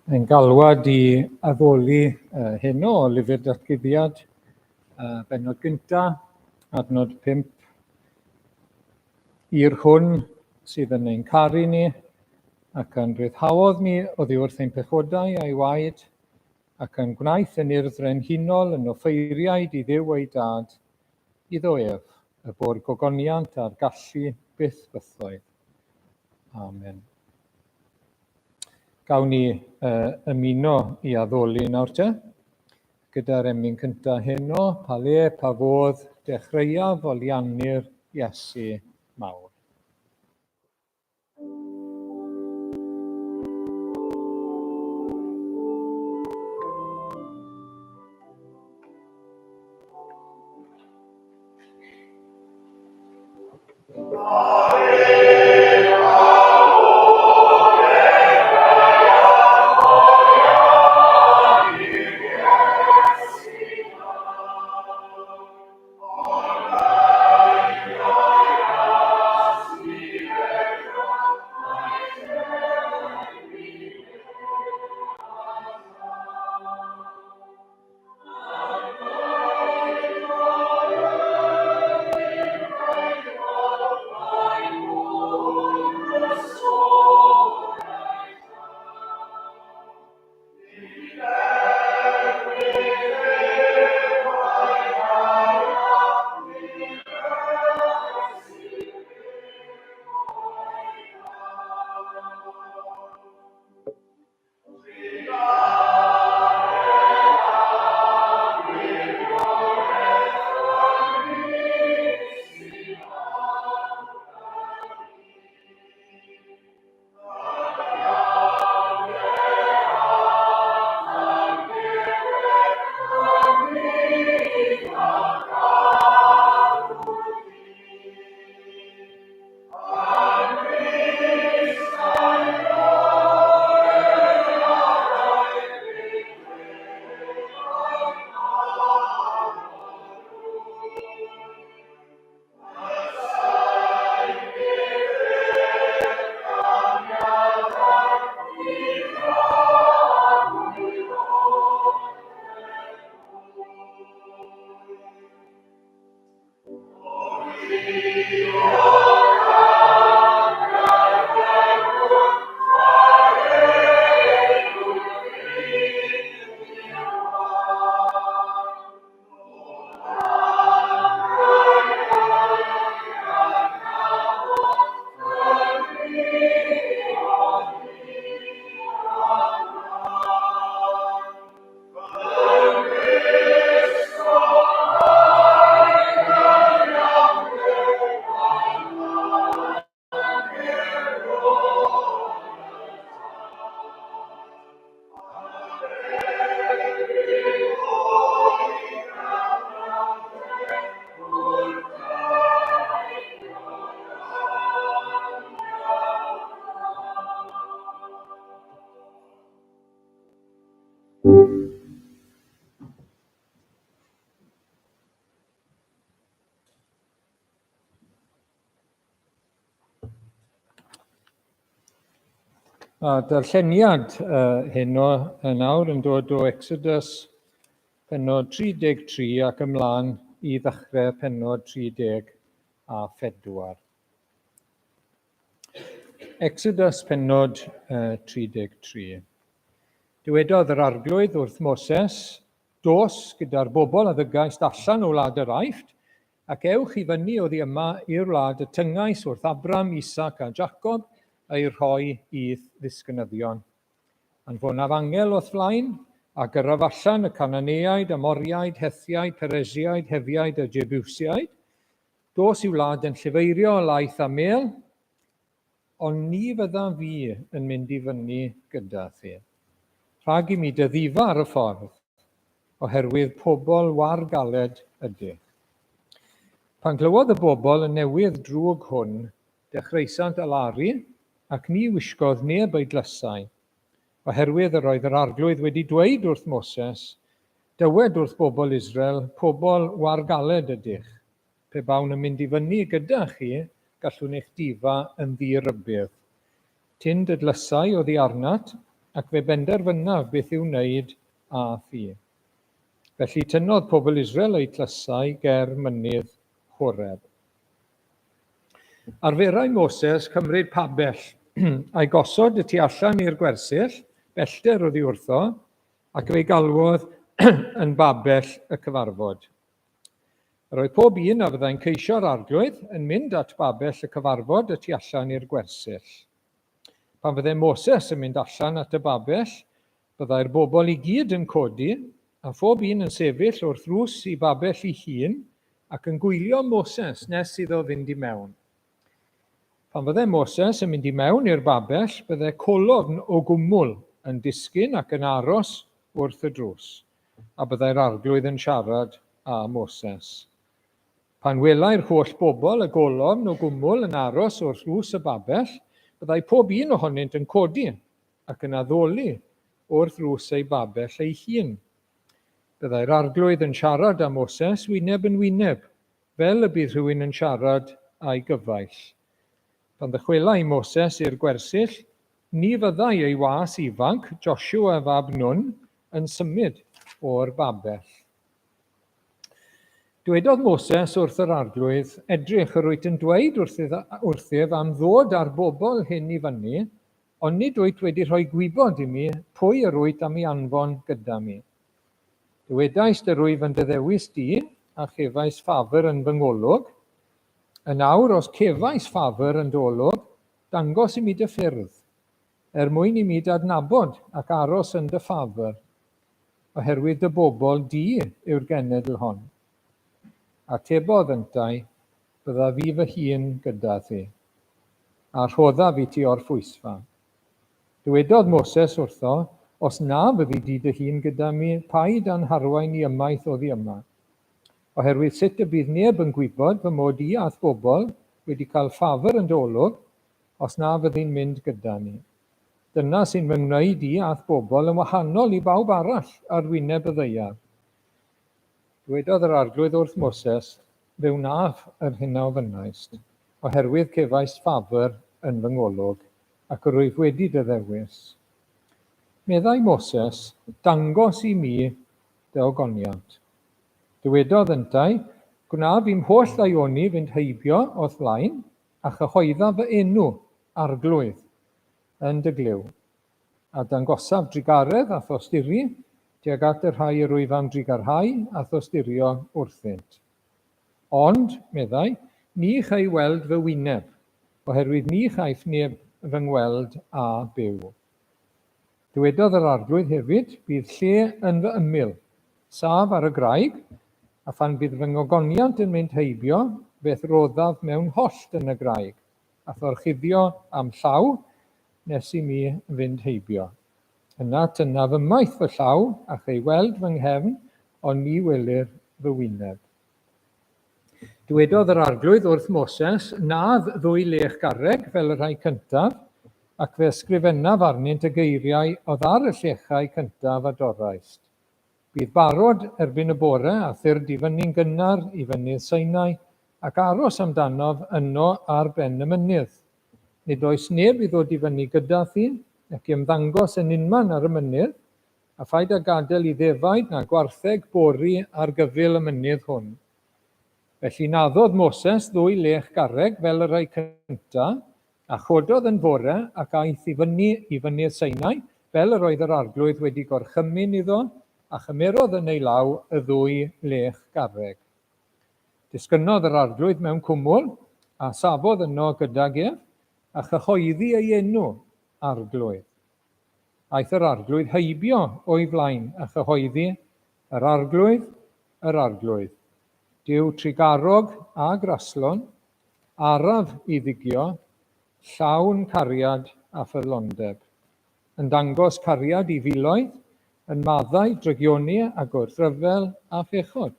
Ein galwad i addoli uh, heno o Lyfr Datguddiad, uh, benod gynta, adnod 5. I'r hwn sydd yn ein caru ni ac yn rhyddhaodd ni oddi wrth ein pechodau a'i waed, ac yn gwnaeth yn urdd frenhinol yn offeiriaid i Dduw ei dad, iddo ef, y bo'r gogoniant a'r gallu byth bythoedd. Amen. Gawn ni uh, ymuno i addoli nawr te, gyda'r emyn cyntaf heno, pa le, pa fodd, dechreuaf oliannu'r Iesu mawr. A darlleniad uh, heno yn awr yn dod o Exodus penod 33 ac ymlaen i ddechrau penod 34. Exodus penod uh, 33. Dywedodd yr Arglwydd wrth Moses, Dos gyda'r bobl a ddygaist allan o wlad yr Aifft, ac ewch i fyny oddi yma i'r wlad y tyngais wrth Abram, Isaac a Jacob, a'i rhoi i'th ddisgynyddion. Anfonaf angel o'th flaen, a gyrraf allan y Cananeaid, Amoriaid, Hethiaid, Peresiaid, Hefiaid a Jebusiaid. Dos i wlad yn llifeirio laeth a mêl, Ond ni fyddaf fi yn mynd i fyny gyda thi, rhag i mi dy ddifa ar y ffordd, oherwydd pobl war galed ydych. Pan glywodd y bobl y newydd drwg hwn, dechreusant alaru, ac ni wisgodd neb ei dlysau, oherwydd yr oedd yr Arglwydd wedi dweud wrth Moses, Dywed wrth bobl Israel, Pobl war galed ydych. Pe bawn yn mynd i fyny gyda chi, gallwn eich difa yn ddi-rybudd. Tyn dy dlysau oddi arnat, ac fe benderfynaf beth i'w wneud â thi. Felly tynnodd pobl Israel eu tlysau ger mynydd Horeb. Arferai Moses cymryd pabell a'i gosod y tu allan i'r gwersyll, bellter oddi wrtho, ac fe'i galwodd yn babell y cyfarfod. Yr oedd pob un a fyddai'n ceisio'r arglwydd yn mynd at babell y cyfarfod y tu allan i'r gwersyll. Pan fyddai Moses yn mynd allan at y babell, byddai'r bobl i gyd yn codi, a phob un yn sefyll wrth ddrws i babell ei hun, ac yn gwylio Moses nes iddo fynd i mewn. Pan fyddai Moses yn mynd i mewn i'r babell, byddai colofn o gwmwl yn disgyn ac yn aros wrth y drws, a byddai'r arglwydd yn siarad â Moses. Pan welai'r holl bobl y golofn o gwmwl yn aros wrth ddrws y babell, byddai pob un ohonynt yn codi ac yn addoli wrth ddrws ei babell ei hun. Byddai'r arglwydd yn siarad â Moses wyneb yn wyneb, fel y bydd rhywun yn siarad â'i gyfaill. Pan ddychwelai Moses i'r gwersyll, ni fyddai ei was ifanc, Joshua fab Nun, yn symud o'r babell. Dwedodd Moses wrth yr arglwydd, Edrych, yr wyt yn dweud wrthyf am ddod â'r bobl hyn i fyny, ond nid wyt wedi rhoi gwybod i mi pwy yr wyt am ei anfon gyda mi. Dywedaist yr wyf yn dy ddewis di, a chefais ffafr yn fy ngolwg. Yn awr, os cefais ffafr yn dy olwg, dangos i mi dy ffyrdd, er mwyn i mi dy adnabod ac aros yn dy ffafr, oherwydd dy bobl di yw'r genedl hon. Atebodd yntau, Byddaf fi fy hun gyda thi, a rhoddaf i ti orffwysfa. Dywedodd Moses wrtho, Os na fyddi di dy hun gyda mi, paid â'n harwain i ymaith oddi yma. Oherwydd sut y bydd neb yn gwybod fy mod i a'th bobl wedi cael ffafr yn dy olwg, os na fyddi'n mynd gyda ni? Dyna sy'n fy ngwneud i a'th bobl yn wahanol i bawb arall ar wyneb y ddaear. Dywedodd yr Arglwydd wrth Moses, Fe wnaf yr hyn a ofynnaist, oherwydd cefaist ffafr yn fy ngolwg, ac yr wyf wedi dy ddewis. Meddai Moses, Dangos i mi dy ogoniant. Dywedodd yntau, Gwnaf i'm holl ddaioni fynd heibio o'th flaen, a chyhoeddaf fy enw, Arglwydd, yn dy glyw. A dangosaf drugaredd a thosturi tuag at y rhai yr wyf am drugarhau a thosturio wrthynt. Ond, meddai, ni chei weld fy wyneb, oherwydd ni chaiff neb fy ngweld a byw. Dywedodd yr Arglwydd hefyd, Bydd lle yn fy ymyl. Saf ar y graig, a phan fydd fy ngogoniant yn mynd heibio, fe'th roddaf mewn hollt yn y graig. a thorchuddio â'm llaw nes i mi fynd heibio. Yna tynnaf ymaith fy llaw a chei weld fy nghefn, ond ni welir fy wyneb. Dywedodd yr Arglwydd wrth Moses, Nadd ddwy lech garreg fel y rhai cyntaf, ac fe ysgrifennaf arnynt y geiriau oedd ar y llechau cyntaf a dorraist. Bydd barod erbyn y bore a thyrd i fyny'n gynnar i fynydd Sinai ac aros amdanof yno ar ben y mynydd. Nid oes neb i ddod i fyny gyda thi ac i ymddangos yn unman ar y mynydd, a phaid â gadael i ddefaid na gwartheg bori ar gyfyl y mynydd hwn. Felly naddodd Moses ddwy lech garreg fel y rhai cyntaf, A chododd yn fore, ac aeth i fyny i fynydd Sinai, fel yr oedd yr Arglwydd wedi gorchymyn iddo, a chymerodd yn ei law y ddwy lech garreg. Disgynnodd yr Arglwydd mewn cwmwl, a safodd yno gydag ef, a chyhoeddi ei enw, Arglwydd. Aeth yr Arglwydd heibio o'i flaen, a chyhoeddi, Yr Arglwydd, yr Arglwydd, Duw trugarog a graslon, araf i ddigio, llawn cariad a ffyddlondeb, yn dangos cariad i filoedd, yn maddau drygioni a gwrthryfel a phechod,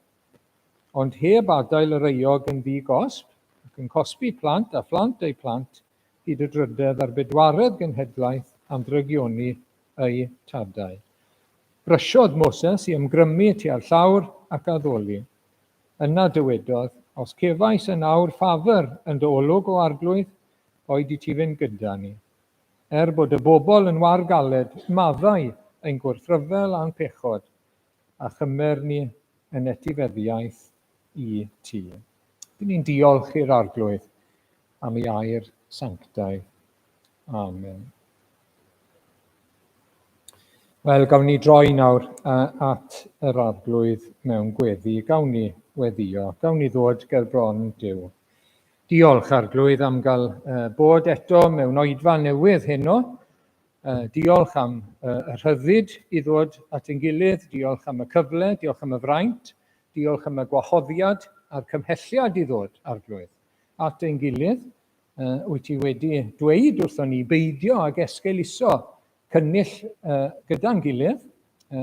ond heb adael yr euog yn ddi-gosb, ac yn cosbi plant a phlant eu plant hyd y drydedd a'r bedwaredd genhedlaeth am ddrygioni eu tadau. Brysiodd Moses i ymgrymu tua'r llawr ac addoli. Yna dywedodd, Os cefais yn awr ffafr yn dy olwg, O Arglwydd, boed i ti fynd gyda ni. Er bod y bobl yn war galed, maddau ein gwrthryfel a'n pechod, a chymer ni yn etifeddiaeth i ti. Dyn ni'n diolch i'r Arglwydd am ei air sanctaidd. Amen. Wel, gawn ni droi nawr at yr Arglwydd mewn gweddi. Gawn ni weddio. Gawn ni ddod ger bron Duw. Diolch, Arglwydd, am gael bod eto mewn oedfa newydd heno. Diolch am y rhyddid i ddod at ein gilydd. Diolch am y cyfle, diolch am y fraint, diolch am y gwahoddiad a'r cymhelliad i ddod, Arglwydd, at ein gilydd. Wyt ti wedi dweud wrthon ni beidio ag esgeuluso cynnull gyda'n gilydd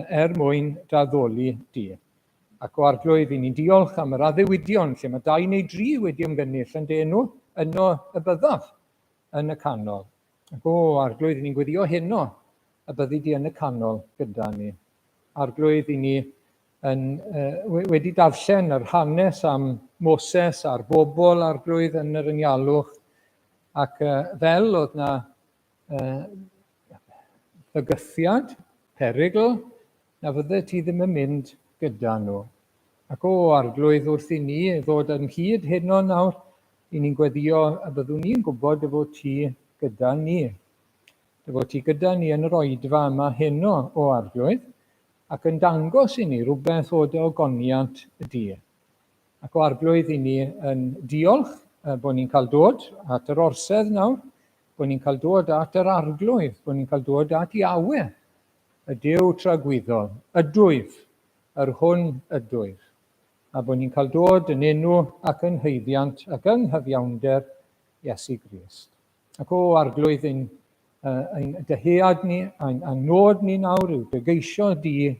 er mwyn daddoli di. Ac o Arglwydd, i ni'n diolch am yr addewidion lle mae dau neu dri wedi ymgynnull yn dy enw, yno y byddaf yn y canol. Ac o Arglwydd, i ni'n gweddio heno y byddi di yn y canol gyda ni. Arglwydd, i ni yn, wedi darllen yr hanes am Moses a'r bobl Arglwydd yn yr anialwch, ac fel oedd na fygythiad, perygl, na fydde ti ddim yn mynd gyda nhw. Ac o, Arglwydd, wrth i ni ddod ynghyd heno nawr, i ni'n gweddio y byddwn ni'n gwybod dy fod ti gyda ni. Dy fod ti gyda ni yn yr oedfa yma heno, o Arglwydd, ac yn dangos i ni rywbeth o dy ogoniant di. Ac o Arglwydd, i ni yn diolch bod ni'n cael dod at yr orsedd nawr, bod ni'n cael dod at yr Arglwydd, bod ni'n cael dod at Iawe, y Duw tragwyddol, ydwyf, yr hwn ydwyf, a bod ni'n cael dod yn enw ac yn haeddiant ac yng nghyfiawnder Iesu Grist. Ac o Arglwydd, ein, ein dyhead ni, ein, ein nod ni nawr yw dy geisio di,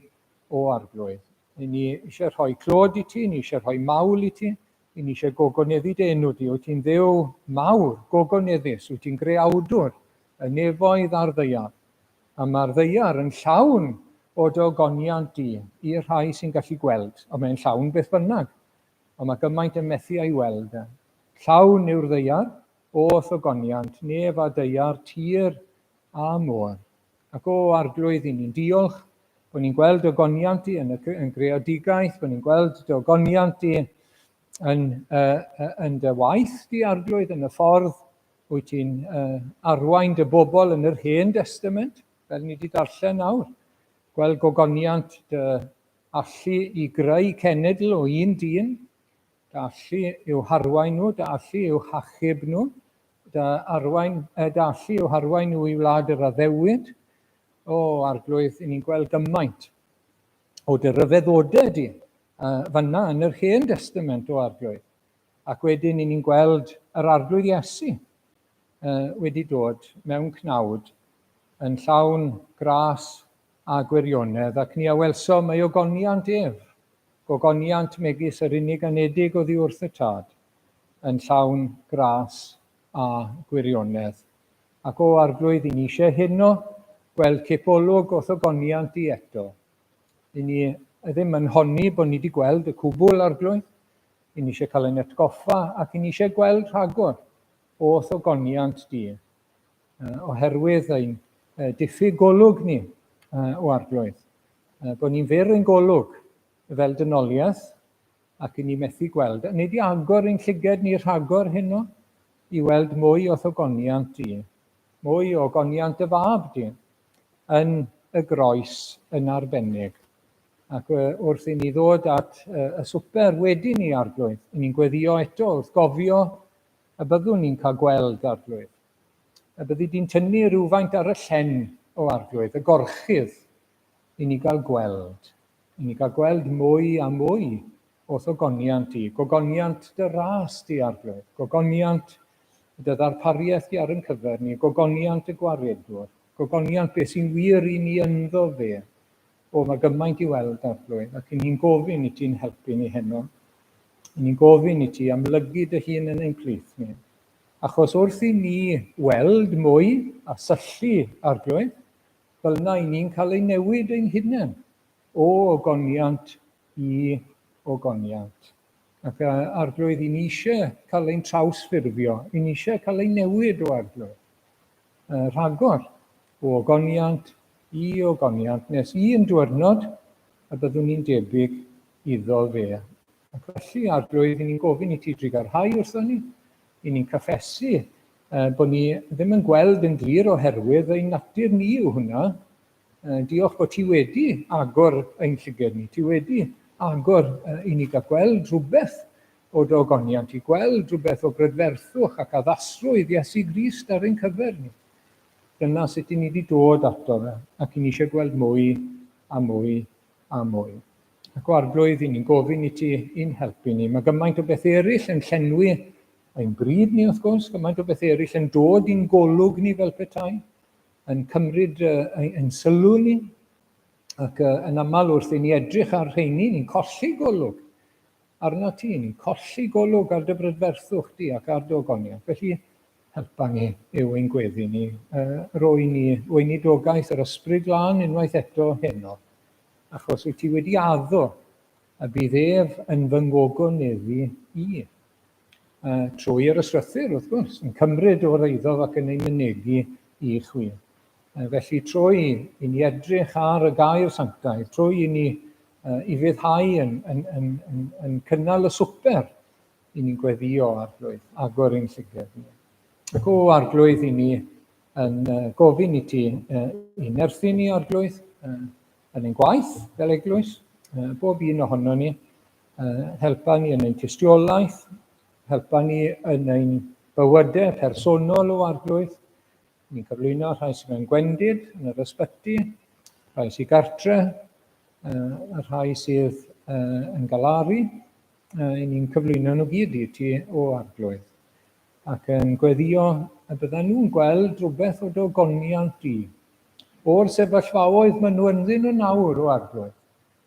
o Arglwydd. I ni eisiau rhoi clod i ti, ni eisiau rhoi mawl i ti, i ni eisiau gogoneddu dy enw di. Wyt ti'n ddew mawr, gogoneddus, wyt ti'n greawdwr y nefoedd a'r ddaear. A mae'r ddaear yn llawn o dy ogoniant di i'r rhai sy'n gallu gweld, ond mae'n llawn beth bynnag. Ond mae gymaint yn methu a'i weld. Llawn yw'r ddaear, O'th ogoniant, nef a daear, tir a môr. Ac o Arglwydd, i ni'n diolch bod ni'n gweld dy ogoniant di yn y yn greadigaeth, bod ni'n gweld dy ogoniant di yn, yn dy waith di, Arglwydd, yn y ffordd wyt ti'n uh, arwain dy bobl yn yr Hen Destament, fel ni wedi darllen nawr. Gweld gogoniant dy allu i greu cenedl o un dyn, Dy allu i'w harwain nhw, dy allu i'w hachub nhw, dy, arwain, dy allu i'w harwain nhw i wlad yr addewid. O, Arglwydd, i ni'n gweld gymaint o dy ryfeddodau di fanna yn yr Hen Destament, o Arglwydd. Ac wedyn i ni'n gweld yr Arglwydd Iesu wedi dod mewn cnawd yn llawn gras a gwirionedd, ac ni a welsom ei ogoniant ef, gogoniant megis yr unig anedig oddi wrth y Tad, yn llawn gras a gwirionedd. Ac o Arglwydd, i ni eisiau heno gweld cipolwg o'th ogoniant di eto. I ni ddim yn honni bod ni wedi gweld y cwbl, Arglwydd. I ni eisiau cael ein atgoffa ac i ni eisiau gweld rhagor o'th ogoniant di. Oherwydd ein diffyg golwg ni, o Arglwydd. Bod ni'n fyr ein golwg fel dynoliaeth ac i ni methu gweld. Ni wedi agor ein llyged ni rhagor heno i weld mwy o'th ogoniant di, mwy o ogoniant y fab di, yn y groes yn arbennig. Ac wrth i ni ddod at y swper wedi ni, Arglwydd, i ni'n gweddio eto wrth gofio y byddwn ni'n cael gweld, Arglwydd. Y byddi di'n tynnu rhywfaint ar y llen o Arglwydd, y gorchudd, i ni gael gweld. I ni gael gweld mwy a mwy o'th ogoniant di, gogoniant dy ras di, Arglwydd, gogoniant dy ddarpariaeth di ar yn cyfer ni, gogoniant y gwaredwr, gogoniant beth sy'n wir i ni ynddo fe. O, mae gymaint i weld, Arglwydd, ac i ni'n gofyn i ti'n helpu ni heno. I ni'n gofyn i ti amlygu dy hun yn ein plith ni. Achos wrth i ni weld mwy a syllu, Arglwydd, fel yna i ni'n cael ei newid ein hunain o ogoniant i ogoniant. Ac Arglwydd, i ni eisiau cael ein trawsffurfio, i ni eisiau cael ein newid o Arglwydd. rhagor o ogoniant i ogoniant nes un diwrnod y byddwn ni'n debyg iddo fe. Ac felly, Arglwydd, i ni'n gofyn i ti drugarhau wrthon ni, i ni'n cyffesu bod ni ddim yn gweld yn glir oherwydd ein natur ni yw hwnna. Diolch bod ti wedi agor ein llyged ni, ti wedi agor i ni gael gweld rhywbeth o dy ogoniant, i gweld rhywbeth o brydferthwch ac addasrwydd Iesu Grist ar ein cyfer ni. Dyna sut i ni wedi dod ato fe, ac i ni eisiau gweld mwy a mwy a mwy. Ac o Arglwydd, i ni'n gofyn i ti i'n helpu ni. Mae gymaint o beth eraill yn llenwi ein bryd ni, wrth gwrs, gymaint o beth eraill yn dod i'n golwg ni fel petai, yn cymryd ein sylw ni, ac yn aml wrth i ni edrych ar rheini, ni'n colli golwg arno ti, ni'n colli golwg ar dy brydferthwch di ac ar dy ogoniant. Felly, helpa ni yw ein gweddi ni. Roi ni weinidogaeth yr Ysbryd Glân unwaith eto heno, achos wyt ti wedi addo y bydd ef yn fy ngogoneddu i. Trwy yr ysgrythur, wrth gwrs, yn cymryd o'r eiddo ac yn ei mynegi i chwi. Felly trwy i ni edrych ar y gair sanctaidd, trwy i ni ufuddhau yn, yn, yn, yn, yn cynnal y swper, i ni'n gweddio, Arglwydd, agor ein llyged ni. Ac o Arglwydd, i ni yn gofyn i ti i nerthu ni, Arglwydd, yn ein gwaith fel eglwys, bob un ohono ni, helpa ni yn ein tystiolaeth, helpa ni yn ein bywydau personol o Arglwydd. Ni'n cyflwyno rhai sydd mewn gwendid yn yr ysbyty, rhai sydd gartre, y rhai sydd yn galaru, i ni'n cyflwyno nhw gyd i ti o Arglwydd, ac yn gweddio y byddan nhw'n gweld rhywbeth o dy ogoniant di, o'r sefyllfaoedd maen nhw ynddyn nhw nawr o Arglwydd,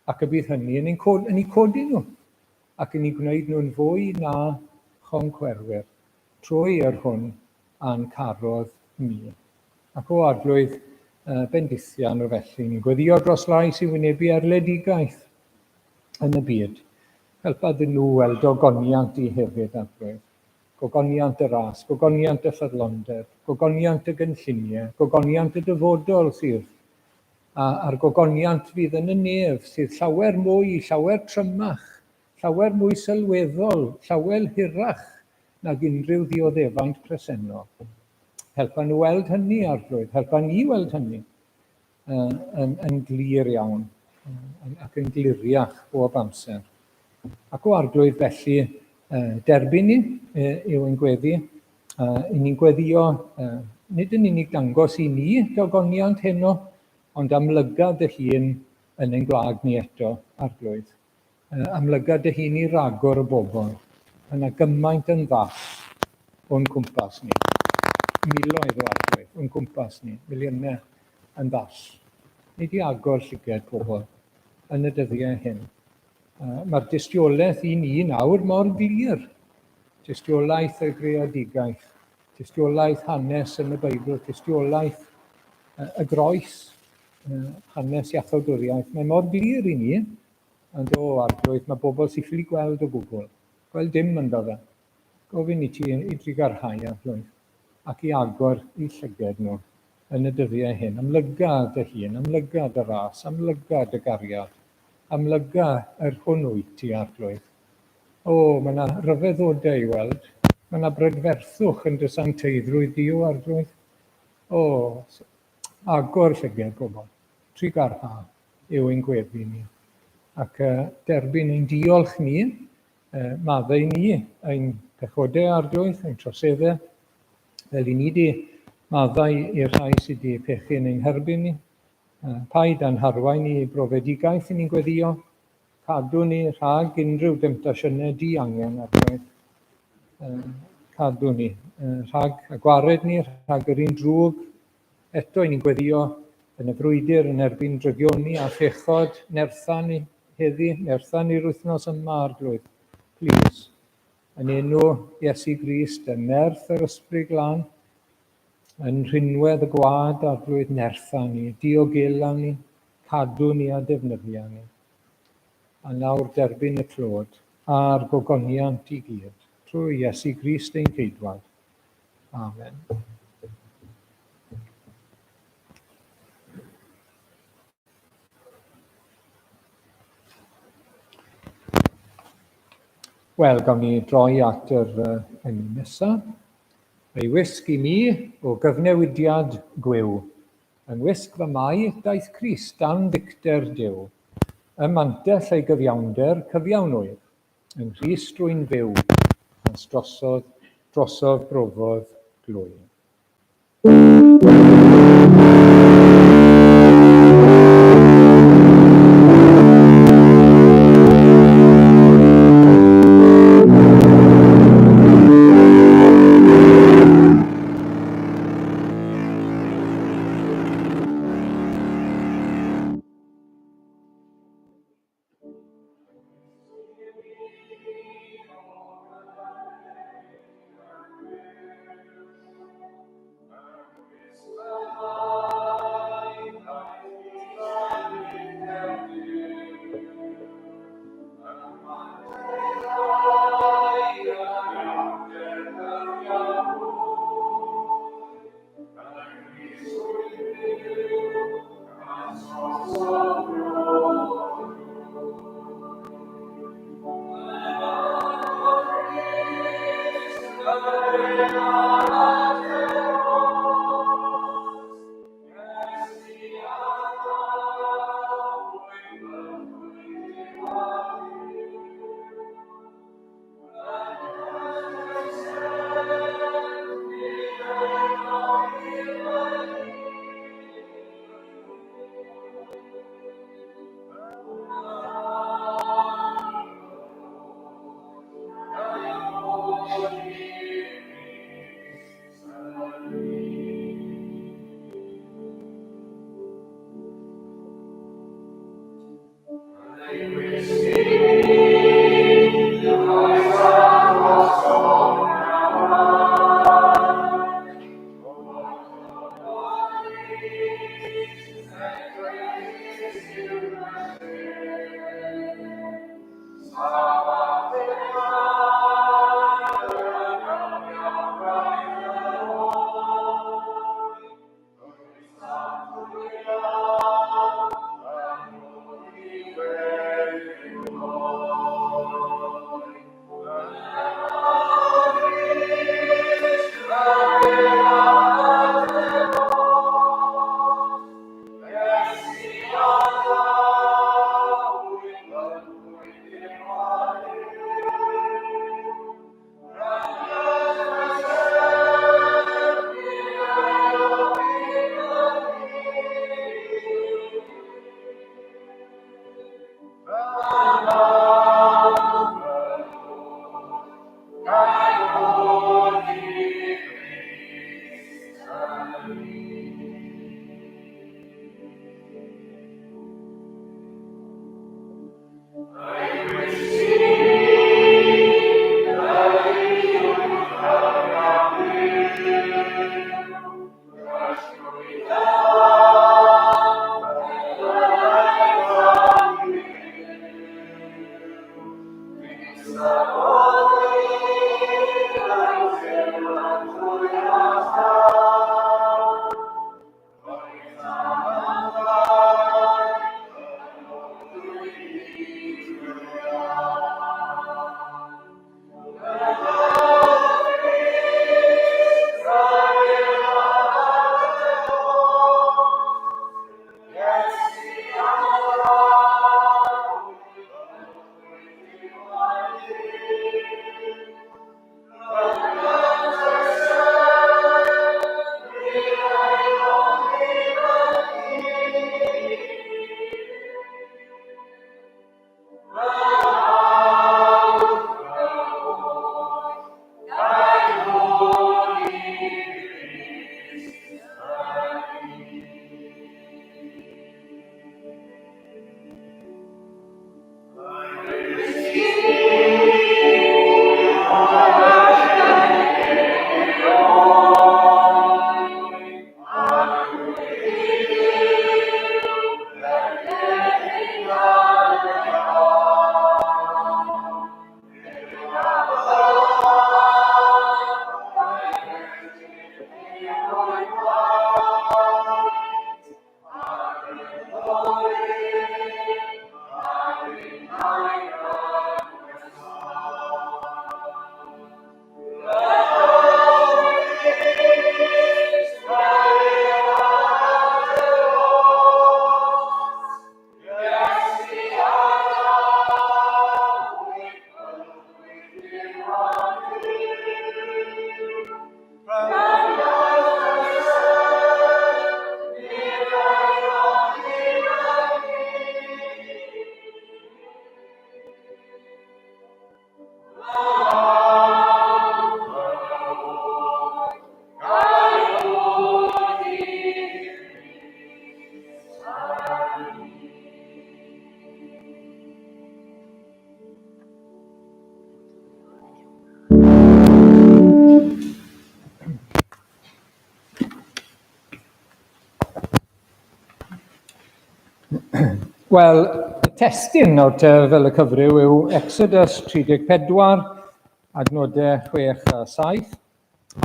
ac y bydd hynny yn, cod, yn eu codi nhw, ac yn eu gwneud nhw'n fwy na choncwerwyr, trwy yr hwn a'n carodd ni. Ac o Arglwydd, bendithia nhw felly. Ni'n gweddio dros rai sy'n wynebu erledigaeth yn y byd. Helpa ddyn nhw weld gogoniant di hefyd, Arglwydd. Gogoniant y ras, gogoniant y ffyddlondeb, gogoniant y gynlluniau, gogoniant y dyfodol sydd, a, a'r gogoniant fydd yn y nef sydd llawer mwy, llawer trymach, llawer mwy sylweddol, llawer hirach nag unrhyw ddioddefaint presennol. Helpa nhw weld hynny, Arglwydd. Helpa ni weld hynny yn, yn glir iawn ac yn gliriach bob amser. Ac o Arglwydd felly, derbyn ni yw ein gweddi. I ni'n gweddio nid yn unig dangos i ni dogoniant heno, ond amlyga dy hun yn ein gwlad ni eto, Arglwydd. Amlyga dy hun i ragor o bobl. Mae yna gymaint yn ddall o'n cwmpas ni. Miloedd o Arglwydd o'n cwmpas ni, miliynau yn ddall. Ni di agor llyged pobl yn y dyddiau hyn. Mae'r dystiolaeth i ni nawr mor glir. Tystiolaeth y greadigaeth, tystiolaeth hanes yn y Beibl, tystiolaeth y groes, hanes iachawdwriaeth. Mae mor glir i ni, ond o, Arglwydd, mae bobl sy'n ffili gweld o gwbl, gweld dim ynddo fe. Gofyn i ti i drugarhau, Arglwydd, ac i agor i llyged nhw yn y dyddiau hyn. Amlyga dy hun, amlyga dy ras, amlyga dy gariad, amlyga yr hwn wyt ti, Arglwydd. O, mae yna ryfeddodau i weld. Mae yna brydferthwch yn dy sancteiddrwydd di, o Arglwydd. O, Agor llyged pobl. Trugarha yw ein gweddi ni. Ac derbyn ein diolch ni, maddau ni ein pechodau Arglwydd, ein troseddau, fel i ni di maddau i'r rhai sydd wedi pechu yn ein herbyn ni. Paid â'n harwain i brofedigaeth i ni'n gweddio, Cadw ni rhag unrhyw demtasiynau diangen, Arglwydd. Cadw ni rhag a gwared ni rhag yr un drwg. Eto, i ni'n gweddio yn y frwydr yn erbyn drygioni a phechod. Nertha ni heddi, nertha ni'r wythnos yma, Arglwydd. Plîs. Yn enw Iesu Grist, yn nerth yr Ysbryd Glân, yn rhinwedd y gwad, Arglwydd, nertha ni, diogela ni, cadw ni a defnyddia ni. A nawr derbyn y clod a'r gogoniant i gyd, trwy Iesu Grist ein Ceidwad. Amen. Wel, gawn ni droi at yr emyn nesaf. Ei wisg i mi o gyfnewidiad gwiw. Yng ngwisg fy mai daeth Crist dan ddicter Duw. Ym mantell ei gyfiawnder cyfiawn wyf. Yng Nghrist rwy'n fyw, as drosodd, drosof brofodd glwy. Wel, y testun nawr te, fel y cyfryw, yw Exodus 34, adnodau 6 a 7.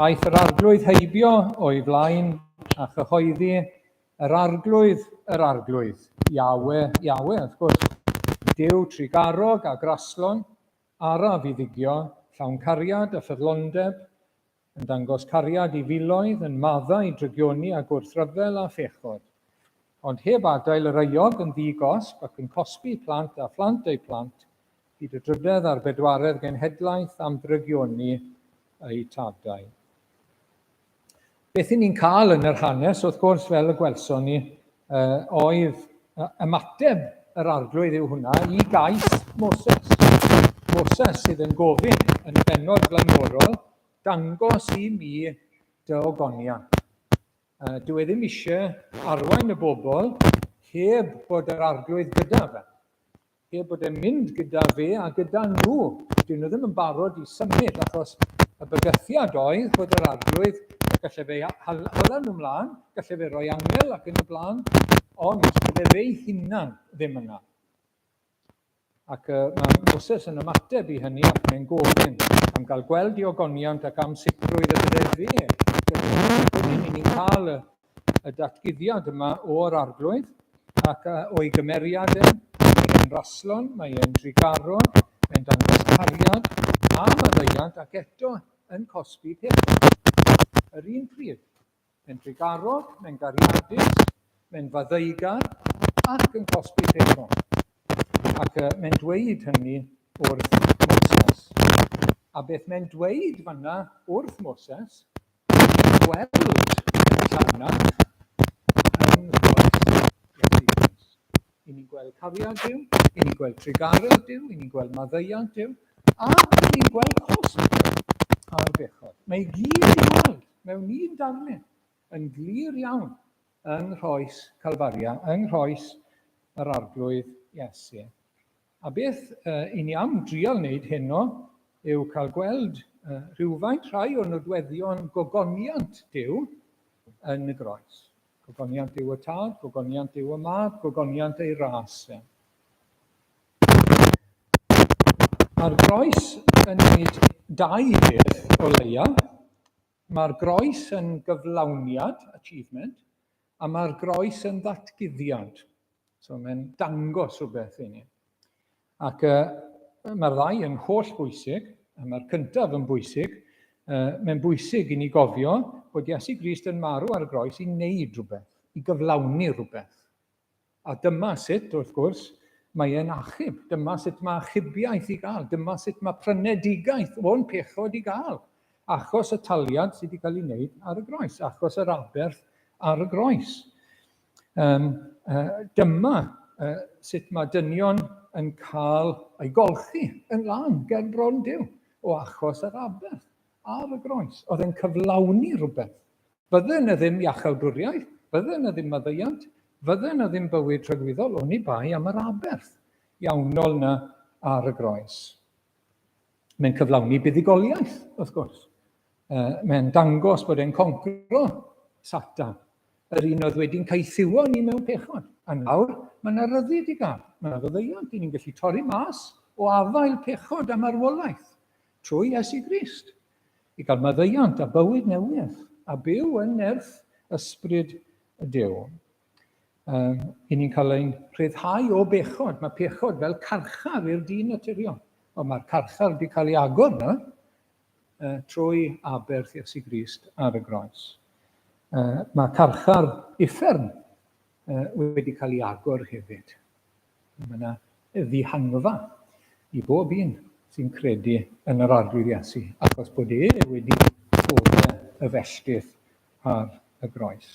Aeth yr arglwydd heibio o'i flaen a chyhoeddi yr arglwydd, yr arglwydd, Iawe, Iawe, wrth gwrs, Duw trugarog a graslon, araf i ddigio, llawn cariad a ffyddlondeb, yn dangos cariad i filoedd, yn maddau drygioni a gwrthryfel a phechod, ond heb adael yr euog yn ddi-gosb ac yn cosbi plant a phlant eu plant, hyd y drydedd a'r bedwaredd genhedlaeth am ddrygioni eu tadau. Beth i ni'n cael yn yr hanes, wrth gwrs, fel y gwelson ni, oedd ymateb yr arglwydd yw hwnna i gais Moses. Moses sydd yn gofyn yn y bennod flaenorol, dangos i mi dy ogoniant. Dyw e ddim eisiau arwain y bobl heb bod yr arglwydd gyda fe. Heb bod e'n mynd gyda fe a gyda nhw. Dyn nhw ddim yn barod i symud achos y bygythiad oedd bod yr arglwydd, gallai fe hala nhw mlaen, gallai fe roi angel ac yn y blaen, ond bydde fe'i hunan ddim yna. Ac uh, mae Moses yn ymateb i hynny ac mae'n gofyn am gael gweld i ogoniant ac am sicrwydd y bydde fe. Wedyn ni'n cael y y datguddiad yma o'r arglwydd ac o'i gymeriad e. Mae e'n raslon, mae e'n drugarog, mae'n dangos cariad a maddeuant ac eto yn cosbi pechod. Yr un pryd, mae'n drugarog, mae'n gariadus, mae'n faddeugar ac yn cosbi pechod. Ac mae'n dweud hynny wrth Moses. A beth mae'n dweud fanna wrth Moses gweld yn llawnach yng nghroes Iesu Grist. I ni'n gweld cariad Duw, i ni'n gweld trugaredd Duw, i ni'n gweld maddeuant Duw, a i ni'n gweld cosb ar bechod. Mae i gyd i weld mewn un darlun yn glir iawn yng nghroes Calfaria, yng nghroes yr Arglwydd Iesu. A beth i ni am drial wneud heno yw cael gweld rhywfaint rhai o nodweddion gogoniant Duw yn y groes. Gogoniant Duw y Tad, gogoniant Duw y Mab, gogoniant ei ras e. Mae'r groes yn gwneud dau beth o leia. Mae'r groes yn gyflawniad, achievement, a mae'r groes yn ddatguddiad. So mae'n dangos rhywbeth i ni. Ac mae'r ddau yn holl bwysig, a mae'r cyntaf yn bwysig. Mae'n bwysig i ni gofio bod Iesu Grist yn marw ar y groes i wneud rhywbeth, i gyflawni rhywbeth. A dyma sut, wrth gwrs, mae e'n achub. Dyma sut mae achubiaeth i gael. Dyma sut mae prynedigaeth o'n pechod i gael. Achos y taliad sydd wedi cael ei wneud ar y groes, achos yr aberth ar y groes. Um, dyma sut mae dynion yn cael ei golchi yn lân ger bron Duw o achos yr aberth ar y groes. Oedd e'n cyflawni rhywbeth. Fydde yna ddim iachawdwriaeth, fydde yna ddim maddeuant, fydde yna ddim bywyd tragwyddol oni bai am yr aberth iawnol yna ar y groes. Mae'n cyflawni buddugoliaeth, wrth gwrs. Mae'n dangos bod e'n concro Satan, yr un oedd wedi'n caethiwo ni mewn pechod. A nawr, mae yna ryddid i gael. Mae yna faddeuant, i ni'n gallu torri mas o afael pechod a marwolaeth trwy Iesu Grist. I gael maddeuant a bywyd newydd a byw yn nerth ysbryd y Duw. I ni'n cael ein rhyddhau o bechod. Mae pechod fel carchar i'r dyn naturiol. Ond mae'r carchar wedi cael ei agor na trwy aberth Iesu Grist ar y groes. Mae carchar uffern wedi cael ei agor hefyd. Mae yna ddihangfa i bob un sy'n credu yn yr Arglwydd Iesu, achos bod e wedi godde y felltith ar y groes.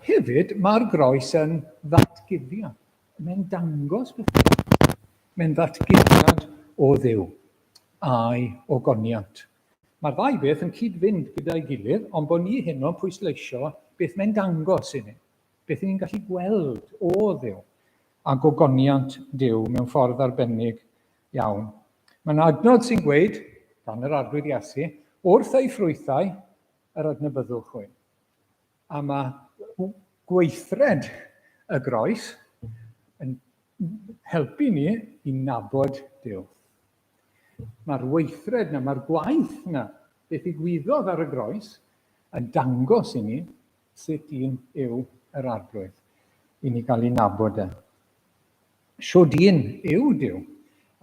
Hefyd, mae'r groes yn ddatguddiad. Mae'n dangos bethau. Mae'n ddatguddiad o Dduw a'i ogoniant. Mae'r ddau beth yn cyd-fynd gyda'i gilydd, ond bod ni heno yn pwysleisio beth mae'n dangos i ni. Beth ni'n gallu gweld o Dduw a gogoniant Duw mewn ffordd arbennig iawn. Mae'n adnod sy'n gweud, gan yr Arglwydd Iesu, wrth ei ffrwythau yr adnabyddwch hwy. A mae gweithred y groes helpu ni i nabod Duw. Mae'r weithred na, mae'r gwaith na, beth ddigwyddodd ar y groes, yn dangos i ni sut un yw yr Arglwydd, i ni gael ei nabod e. Shwd un yw Duw,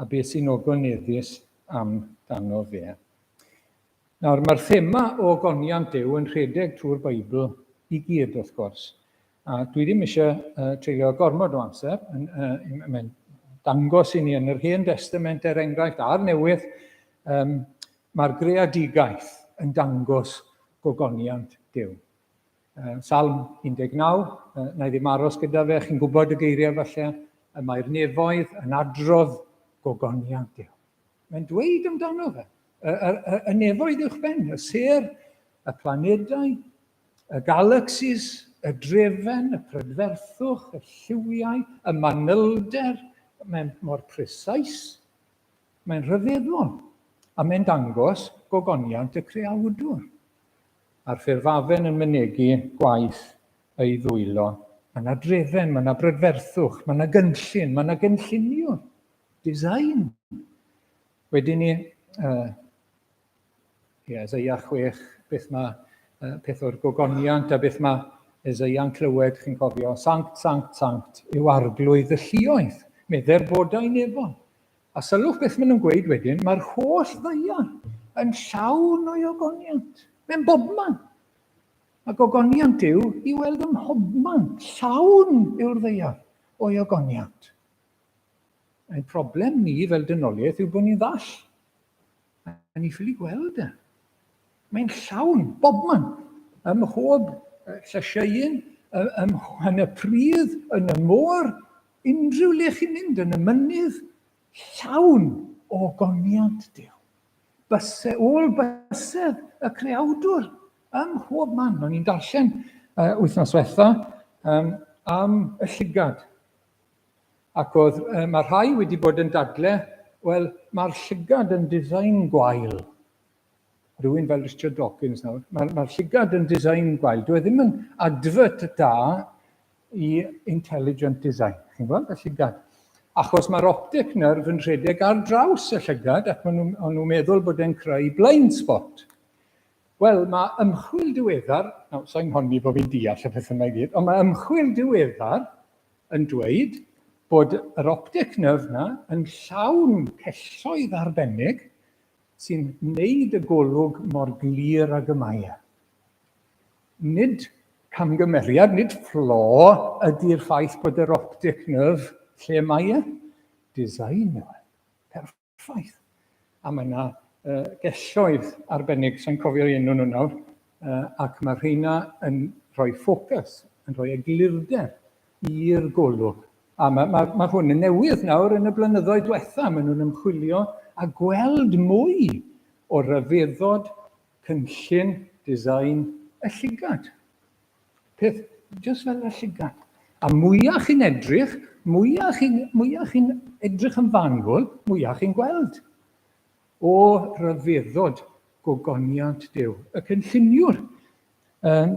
a beth sy'n ogoneddus amdano fe. Nawr, mae'r thema o ogoniant Duw yn rhedeg trwy'r Beibl i gyd, wrth gwrs. A dwi ddim eisiau treulio gormod o amser, yn, mae'n dangos i ni yn yr Hen Destament, er enghraifft, a'r Newydd, um, mae'r greadigaeth yn dangos gogoniant Duw. Salm 19, na i ddim aros gyda fe, chi'n gwybod y geiriau falle, y mae'r nefoedd yn adrodd gogoniant Duw. Mae'n dweud amdano fe. Y, y, y, y nefoedd uwch ben, y sêr, y planedau, y galaxies, y drefen, y prydferthwch, y lliwiau, y manylder, mae'n mor precise, mae'n rhyfeddol, a mae'n dangos gogoniant y creawdwr. A'r ffurfafen yn mynegi gwaith ei ddwylo. Mae yna drefen, mae yna brydferthwch, mae yna gynllun, mae yna gynlluniwr. Design. Wedyn ni, yeah, Eseia 6, beth mae peth o'r gogoniant a beth mae Eseia'n clywed, chi'n cofio, sanct, sanct, sanct yw arglwydd y lluoedd, medde'r bodau nefol. A sylwch beth maen nhw'n gweud wedyn, mae'r holl ddaear yn llawn o'i ogoniant. Mae'n bobman. Mae gogoniant yw i weld ym mhobman. Llawn yw'r ddaear o'i ogoniant. Ein problem ni fel dynoliaeth yw bod ni'n ddall. A ni ffili gweld e. Mae'n llawn, bobman, ym mhob llysieuyn, ym, yn y pridd, yn y môr, unrhyw le chi'n mynd, yn y mynydd, llawn o goniant Duw. Byse, ôl bysedd y creawdwr ym mhob man. O'n i'n darllen wythnos diwetha um, am y llygad. Ac oedd, mae rhai wedi bod yn dadle, wel, mae'r llygad yn design gwael. Rhywun fel Richard Dawkins nawr, mae'r mae llygad yn design gwael. Dwi e ddim yn advert da i intelligent design. Chi'n gweld y llygad? Achos mae'r optic nerve yn rhedeg ar draws y llygad ac maen nhw'n nhw meddwl bod e'n creu blind spot. Wel, mae ymchwil diweddar, nawr, sa'n honni bod fi'n deall y pethau yma i gyd, ond mae ymchwil diweddar yn dweud bod yr optic nerve 'na yn llawn celloedd arbennig sy'n wneud y golwg mor glir ag y mae e. Nid camgymeriad, nid flaw ydy'r ffaith bod yr optic nerve lle mae e. Design yw e. Perffaith. A mae yna uh, gelloedd arbennig, sa'n cofio enw nhw nawr, uh, ac mae rheina yn rhoi ffocws, yn rhoi eglurder i'r golwg. A mae, mae, mae hwn yn newydd nawr yn y blynyddoedd diwetha, maen nhw'n ymchwilio a gweld mwy o ryfeddod cynllun design y llygad. Peth jyst fel y llygad. A mwyaf chi'n edrych, mwyaf chi'n mwyaf chi'n edrych yn fanwl, mwyaf chi'n gweld. O ryfeddod gogoniant Duw. Y cynlluniwr, um,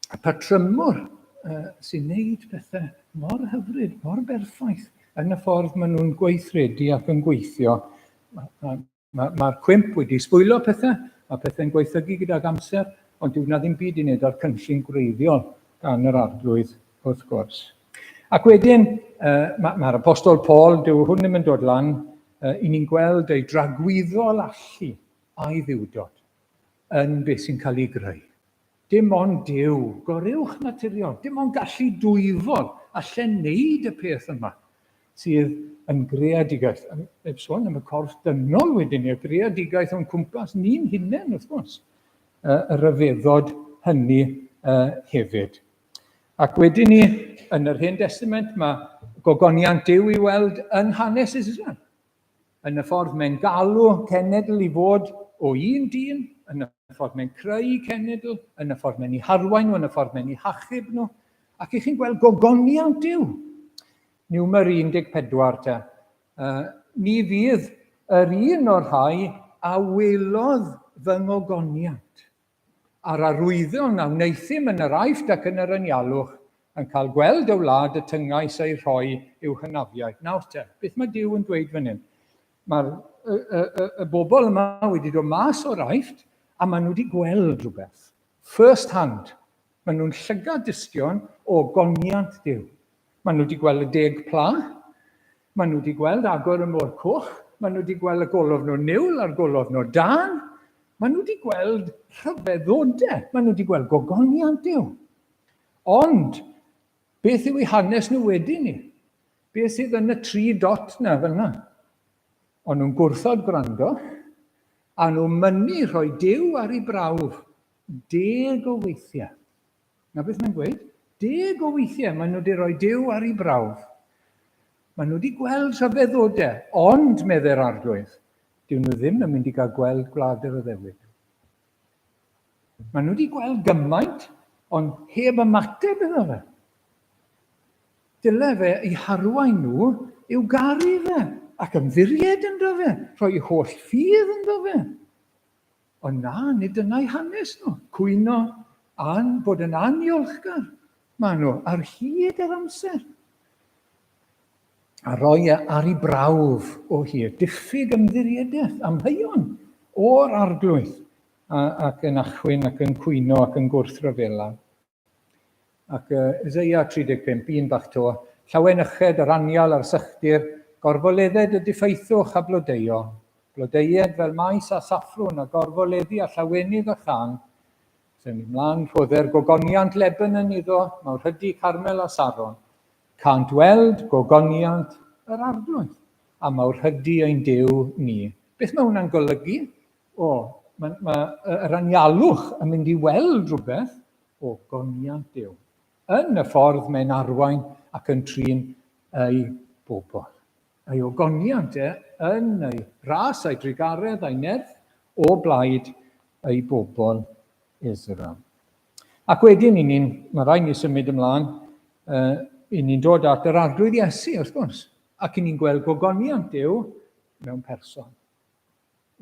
y patrymwr uh, sy'n neud pethau mor hyfryd, mor berffaith yn y ffordd maen nhw'n gweithredu ac yn gweithio. Mae'r ma, ma cwymp wedi sbwylo pethau, mae pethau'n gwaethygu gydag amser, ond dyw na ddim byd i wneud â'r cynllun gwreiddiol gan yr arglwydd, wrth gwrs. Ac wedyn, uh, mae'r ma apostol Paul, dyw hwn ddim yn dod lan, uh, i ni'n gweld ei dragwyddol allu a'i ddiwdod yn beth sy'n cael ei greu. Dim ond Duw, goruwch naturiol, dim ond gallu dwyfol allen wneud y peth yma sydd yn greadigaeth. Heb sôn am y corff dynol wedyn, y greadigaeth o'n cwmpas ni'n hunain, wrth gwrs, y rhyfeddod hynny hefyd. Ac wedyn ni, yn yr Hen Testament, mae gogoniant Duw i weld yn hanes Israel. Yn y ffordd mae'n galw cenedl i fod o un dyn, yn y ffordd mae'n creu cenedl, yn y ffordd mae'n ei harwain nhw, yn y ffordd mae'n ei hachub nhw. Ac i chi'n gweld gogoniant Duw. Niwmer 14 te. Uh, ni fydd yr un o'r rhai a welodd fy ngogoniant. A'r arwyddion a wneuthum yn yr Aifft ac yn yr anialwch yn cael gweld y wlad y tyngais ei rhoi i'w hynafiaid. Nawr te, beth mae Duw yn dweud fan hyn? Mae'r y, y, y, y bobl yma wedi dod mas o'r Aifft a maen nhw wedi gweld rhywbeth. First hand. Maen nhw'n llygad dystion o goniant Duw. Maen nhw wedi gweld y deg pla. Maen nhw wedi gweld agor y môr coch. Maen nhw wedi gweld y golofn o niwl a'r golofn o dân. Maen nhw wedi gweld rhyfeddodau. Maen nhw wedi gweld gogoniant Duw. Ond, beth yw eu hanes nhw wedyn ni? Beth sydd yn y tri dot na fel yna? Ond nhw'n gwrthod gwrando, a nhw'n mynnu rhoi Duw ar ei brawf deg o weithiau. Na beth mae'n gweud? Deg o weithiau maen nhw wedi rhoi Duw ar ei brawf. Maen nhw wedi gweld rhyfeddodau, ond, meddai'r arglwydd, dyw nhw ddim yn mynd i gael gweld gwlad yr addewid. Maen nhw wedi gweld gymaint, ond heb ymateb iddo fe. Dyle fe eu harwain nhw i'w garu fe, ac ymddiried ynddo fe, rhoi eu holl ffydd ynddo fe. Ond na, nid dyna'i hanes nhw. Cwyno, an, bod yn anniolchgar. Maen nhw ar hyd yr amser. A roi e ar ei brawf o hyd. Diffyg ymddiriedaeth, amheuon o'r arglwydd, a, ac yn achwyn ac yn cwyno ac yn gwrthryfela. Ac Isaiah 35, un bach to, llawenyched yr anial a'r sychdir, gorfoledded y diffaethwch a blodeuo, blodeued fel maes a saffrwn, a gorfoleddu a llawenydd a chân. Symud mlaen, rhodder gogoniant Lebanon iddo, mawrhydi Carmel a Saron. Cânt weld gogoniant yr Arglwydd, a mawrhydi ein Duw ni. Beth mae hwnna'n golygu? O, mae, mae yr anialwch yn mynd i weld rhywbeth o goniant Duw yn y ffordd mae'n arwain ac yn trin ei bobl. Ei ogoniant e yn ei ras a'i drugaredd a'i nerth o blaid ei bobl Israel. Ac wedyn, i ni'n, mae rhaid ni symud ymlaen, uh, i ni'n dod at yr arglwydd Iesu, wrth gwrs, ac i ni'n gweld gogoniant Duw mewn person.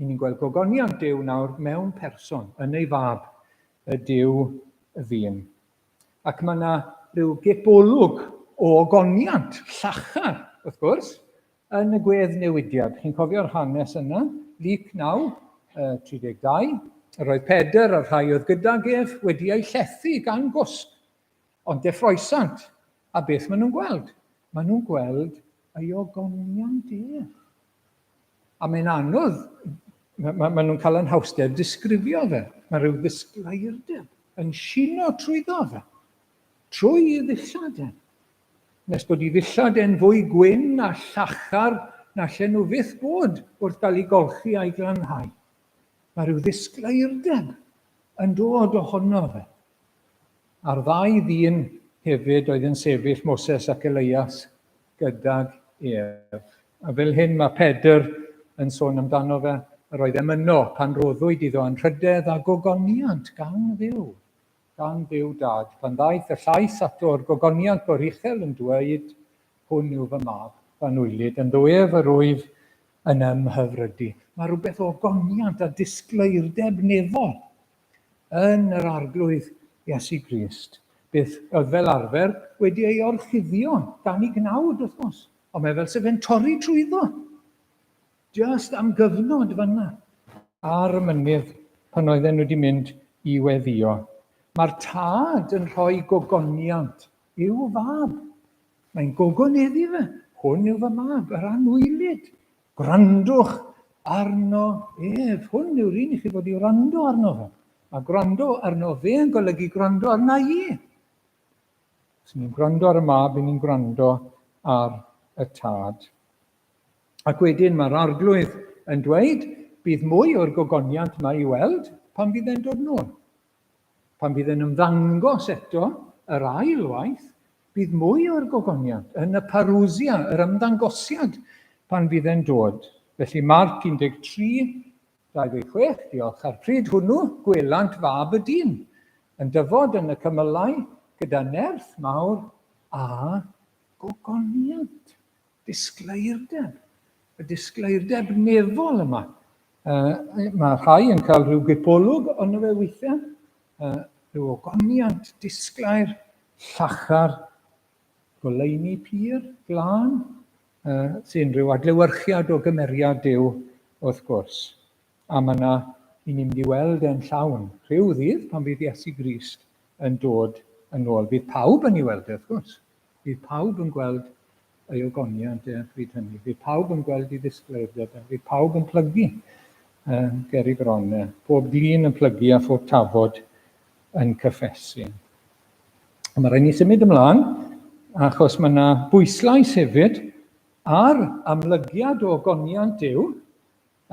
I ni'n gweld gogoniant Duw nawr mewn person, yn ei fab, y Duw ddyn. Ac mae yna rhyw gipolwg o ogoniant llachar, wrth gwrs, yn y gwedd newidiad. Chi'n cofio'r hanes yna? Luc 9, 32. Yr oedd Pedr a'r rhai oedd gydag ef wedi eu llethu gan gwsg. Ond deffroesant, a beth maen nhw'n gweld? Maen nhw'n gweld ei ogoniant ef. A mae'n anodd, mae, ma, ma nhw'n cael anhawster disgrifio fe. Mae rhyw ddisgleirdeb yn sino trwyddo fe, trwy ei ddillad e. Nes bod ei ddillad e'n fwy gwyn a llachar na lle nhw fyth bod wrth gael ei golchi a'i glanhau. Mae rhyw ddisgleirdeb yn dod ohono fe. A'r ddau ddyn hefyd oedd yn sefyll, Moses ac Elias, gydag ef. A fel hyn mae Pedr yn sôn amdano fe, yr oedd em yno pan roddwyd iddo anrhydedd a gogoniant gan Dduw, gan Dduw Dad, pan ddaeth y llais ato o'r gogoniant goruchel yn dweud, Hwn yw fy mab, fy anwylyd, ynddo ef yr wyf yn ymhyfrydu. Mae rhywbeth o ogoniant a disgleirdeb nefol yn yr Arglwydd Iesu Grist, beth oedd fel arfer wedi ei orchuddio gan ei gnawd, wrth gwrs. Ond mae fel sef e'n torri trwyddo, just am gyfnod fanna, ar y mynydd pan oedden nhw wedi mynd i weddio. Mae'r tad yn rhoi gogoniant i'w fab. Mae'n gogoneddu fe. Hwn yw fy mab, yr anwylyd. Gwrandwch arno ef. Hwn yw'r un i chi fod i wrando arno fe. Mae gwrando arno fe yn golygu gwrando arna i. Os ni'n gwrando ar y mab, ni'n gwrando ar y tad. Ac wedyn mae'r arglwydd yn dweud, bydd mwy o'r gogoniant yma i weld pan fydd e'n dod nôl. Pan fydd e'n ymddangos eto yr ail waith, bydd mwy o'r gogoniant yn y parousia, yr ymddangosiad, pan fydd e'n dod. Felly Marc 13, 26, diolch. A'r pryd hwnnw, gwelant fab y dyn yn dyfod yn y cymylau gyda nerth mawr a gogoniant. Disgleirdeb. Y disgleirdeb nefol yma. Uh, mae rhai yn cael rhyw gipolwg ond fe weithiau, uh, rhyw ogoniant disglair. llachar, goleuni pur, glân, sy'n rhyw adlewyrchiad o gymeriad Duw, wrth gwrs. A mae yna, i ni'n mynd i weld e'n llawn rhyw ddydd pan fydd Iesu Grist yn dod yn ôl. Fydd pawb yn ei weld e, wrth gwrs. Fydd pawb yn gweld ei ogoniant e pryd hynny. Fydd pawb yn gweld ei ddisgleirdeb e. Fydd pawb yn plygu ger ei bron e. Pob glin yn plygu a phob tafod yn cyffesu. A mae rhaid ni symud ymlaen, achos mae yna bwyslais hefyd ar amlygiad o ogoniant Duw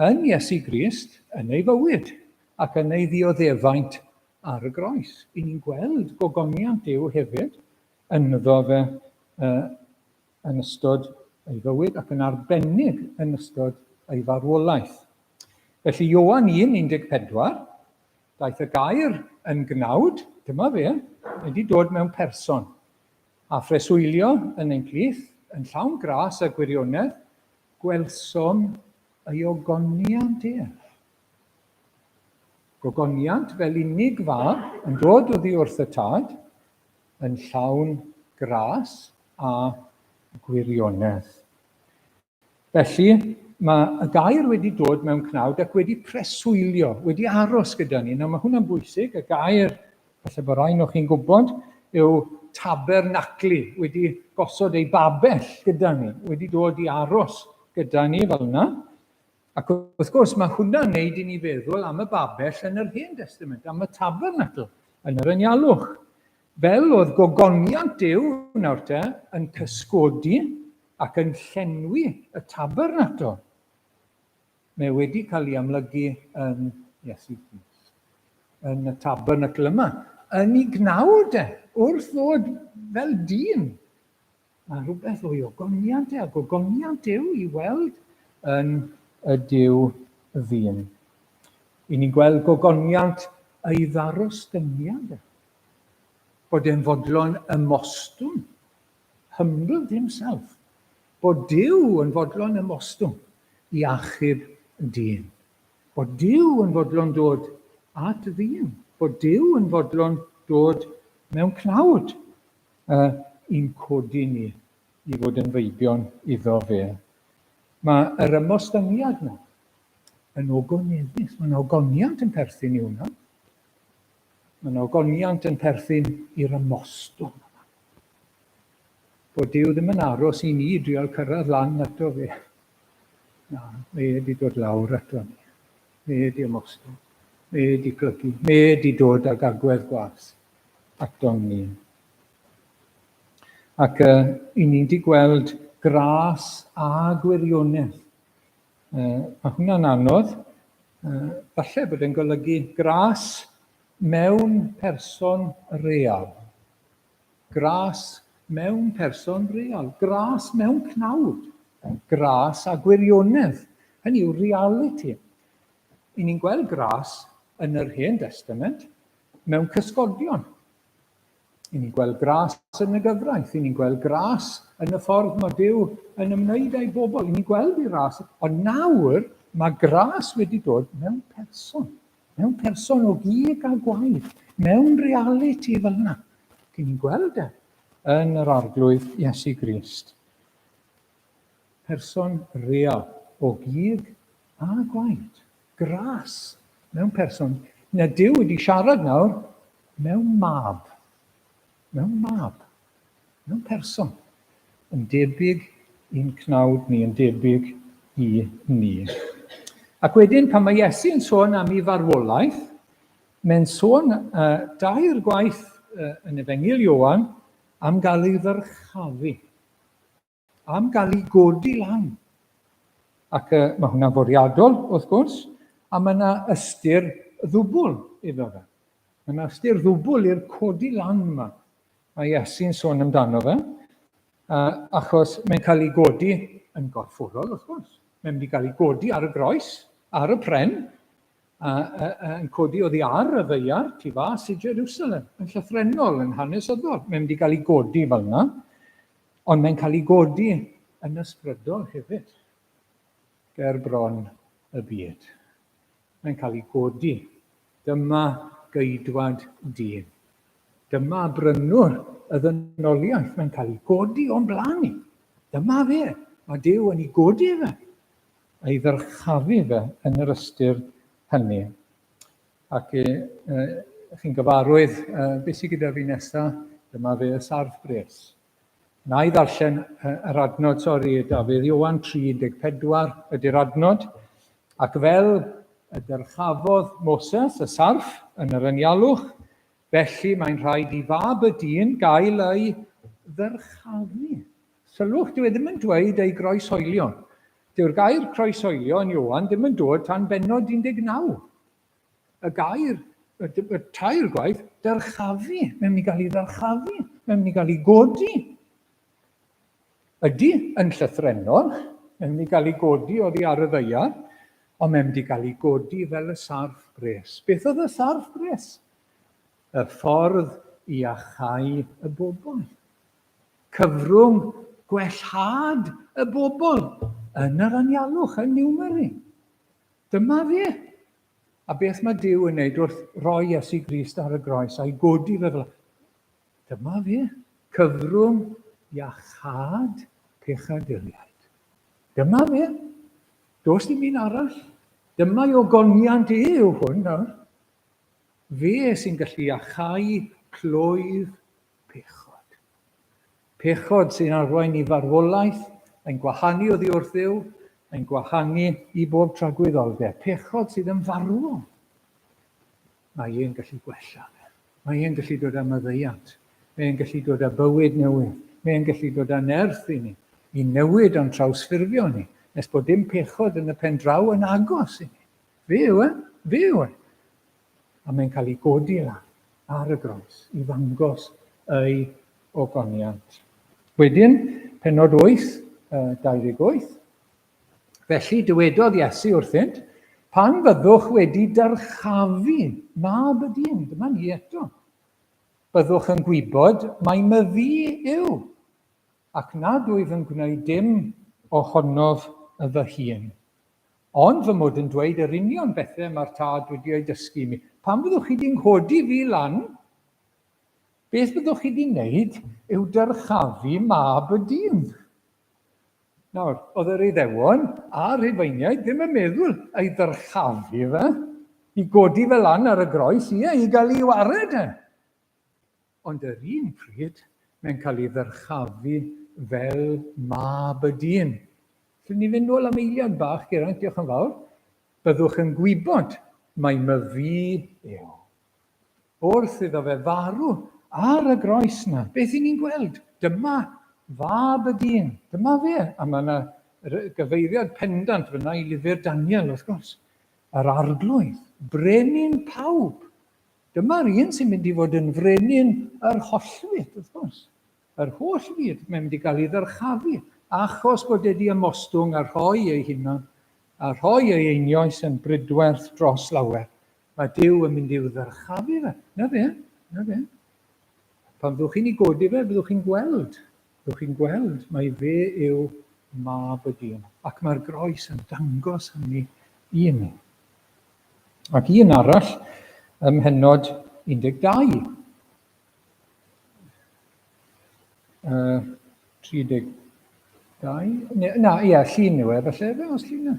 yn Iesu Grist yn ei fywyd ac yn ei ddioddefaint ar y groes. I ni'n gweld gogoniant Duw hefyd ynddo fe yn ystod ei fywyd ac yn arbennig yn ystod ei farwolaeth. Felly Ioan 1:14, daeth y gair yn gnawd, dyma fe, wedi dod mewn person, a phreswylio yn ein plith, yn llawn gras a gwirionedd, gwelsom ei ogoniant ef. Gogoniant fel unig fab yn dod oddi wrth y Tad, yn llawn gras a gwirionedd. Felly, mae y gair wedi dod mewn cnawd ac wedi preswylio, wedi aros gyda ni. Nawr, mae hwnna'n bwysig. Y gair, falle bod rhain o chi'n gwybod, yw tabernaclu, wedi gosod ei babell gyda ni, wedi dod i aros gyda ni fel yna. Ac wrth gwrs, mae hwnna'n neud i ni feddwl am y babell yn yr Hen Destament, am y tabernacl yn yr anialwch. Fel oedd gogoniant Duw nawr te yn cysgodi ac yn llenwi y tabernacl, mae wedi cael ei amlygu yn Iesu Grist, yn y tabernacl yma, yn ei gnawd e, wrth ddod fel dyn. Mae rhywbeth o'i ogoniant e, a gogoniant Duw i weld yn y Duw ddyn. I ni'n gweld gogoniant ei ddarostyngiad e. Bod e'n fodlon ymostwng. Humbled himself. Bod Duw yn fodlon ymostwng i achub dyn. Bod Duw yn fodlon dod at ddyn. Bod Duw yn fodlon dod mewn cnawd i'n codi ni i fod yn feibion iddo fe. Mae yr ymostyngiad yna yn ogoneddus. Mae'n ogoniant yn perthyn i hwnna. Mae'n ogoniant yn perthyn i'r ymostwng yma. Bod Duw ddim yn aros i ni drial cyrraedd lan ato fe. Na, mae e wedi dod lawr ato ni. Mae e wedi ymostwng. Mae e wedi plygu. Mae e wedi dod ag agwedd gwas atom ni. Ac uh, i ni wedi gweld gras a gwirionedd. Mae hwnna'n anodd. Falle bod e'n golygu gras mewn person real. Gras mewn person real. Gras mewn cnawd. Gras a gwirionedd. Hynny yw reality. I ni'n gweld gras yn yr Hen Testament, mewn cysgodion. I ni'n gweld gras yn y gyfraith, i ni'n gweld gras yn y ffordd mae Duw yn ymwneud â'i bobl, i ni'n gweld ei ras, ond nawr mae gras wedi dod mewn person, mewn person o gig a gwaed, mewn realiti fel yna. I ni'n gweld e yn yr Arglwydd Iesu Grist. Person real o gig a gwaed. Gras mewn person. Na Duw wedi siarad nawr mewn mab. Mewn mab. Mewn person. Yn debyg i'n cnawd ni, yn debyg i ni. Ac wedyn pan mae Iesu yn sôn am ei farwolaeth, mae'n sôn dair gwaith yn Efengyl Ioan am gael ei ddyrchafu. Am gael ei godi lan. Ac uh, mae hwnna'n fwriadol, wrth gwrs, a mae yna ystyr ddwbl iddo fe. Mae yna ystyr ddwbl i'r codi lan yma. Mae Iesu'n sôn amdano fe, uh, achos mae'n cael ei godi yn gorfforol, wrth gwrs. Mae'n mynd i gael ei godi ar y groes, ar y pren, a, a, a, yn codi oddi ar y ddaear tu fas i Jerusalem, yn llythrennol, yn hanesyddol. Mae'n mynd i gael ei godi fel yna. Ond mae'n cael ei godi yn ysbrydol hefyd ger bron y byd. Mae'n cael ei godi. Dyma geidwad dyn. Dyma brynwr y ddynoliaeth. Mae'n cael ei godi o'n blaen ni. Dyma fe. Mae Duw yn ei godi fe. A'i ddyrchafu fe yn yr ystyr hynny. Ac e, e, chi'n gyfarwydd, e, beth sydd gyda fi nesaf? Dyma fe y sarff bres. Na i ddarllen yr adnod, sori Dafydd, Ioan 3:14 ydy'r adnod. Ac fel y dyrchafodd Moses y sarff yn yr anialwch, felly mae'n rhaid i fab y dyn gael ei ddyrchafu. Sylwch, dyw e ddim yn dweud ei groeshoelio. Dyw'r gair croeshoelio yn Ioan ddim yn dod tan bennod 19. Y gair, y, y tair gwaith, dyrchafu. Mae'n mynd i gael ei ddyrchafu. Mae'n mynd i gael ei godi. Ydy, yn llythrennol, mae'n mynd i gael ei godi oddi ar y ddaear, ond mae'n mynd i gael ei godi fel y sarff bres. Beth oedd y sarff bres? Y ffordd i achau y bobl. Cyfrwng gwellhad y bobl yn yr anialwch, yn Newmary. Dyma fe. A beth mae Duw yn wneud wrth roi Iesu Grist ar y groes a'i godi fe fel Dyma fe, cyfrwng iachâd pechaduriaid. Dyma fe. Does dim un arall. Dyma ei ogoniant e yw hwn nawr. Fe sy'n gallu iachau clwyf pechod. Pechod sy'n arwain i farwolaeth, ein gwahanu oddi wrth Dduw, ein gwahanu i bob tragwyddoldeb. Pechod sydd yn farwol. Mae e'n gallu gwella fe. Mae e'n gallu dod â maddeuant. Mae e'n gallu dod â bywyd newydd. Mae e'n gallu dod â nerth i ni, i newid a'n trawsffurfio ni, nes bod dim pechod yn y pen draw yn agos i ni. Fe yw e, fe yw e. A mae'n cael ei godi lan ar y groes i ddangos ei ogoniant. Wedyn, penod 8, 28. Felly dywedodd Iesu wrthynt, pan fyddwch wedi dyrchafu mab y dyn, dyma ni eto, byddwch yn gwybod mai myfi yw, ac nad wyf yn gwneud dim ohonof fy hun. Ond fy mod yn dweud yr union bethau mae'r Tad wedi eu dysgu i mi. Pan fyddwch chi wedi nghodi fi lan, beth byddwch chi wedi wneud yw dyrchafu mab y dyn. Nawr, oedd yr Iddewon a'r Rhufeiniaid ddim yn meddwl ei ddyrchafu fe, i godi fe lan ar y groes, ie, i gael ei wared e. Ond yr un pryd, mae'n cael ei ddyrchafu fel mab y dyn. Allwn ni fynd nôl am eiliad bach, Geraint, diolch yn fawr. Byddwch yn gwybod mai myfi yw. Wrth iddo fe farw ar y groes na, beth i ni'n gweld? Dyma fab y dyn, dyma fe. A mae yna gyfeiriad pendant fyna i lyfr Daniel, wrth gwrs. Yr arglwydd, brenin pawb, Dyma'r un sy'n mynd i fod yn frenin yr hollfyd, wrth gwrs. Yr holl fyd, mae'n mynd i gael ei ddyrchafu, achos bod wedi ymostwng a rhoi ei hunan, a rhoi ei einioes yn bridwerth dros lawer. Mae Duw yn mynd i'w ddyrchafu fe. Na fe, na fe. Pan fyddwch chi'n ei godi fe, byddwch chi'n gweld, byddwch chi'n gweld mai fe yw mab y dyn. Ac mae'r groes yn dangos hynny i ni. Ac un arall ym mhennod 12. 32. Na, ie, llun yw e, falle, fe, os llun yw.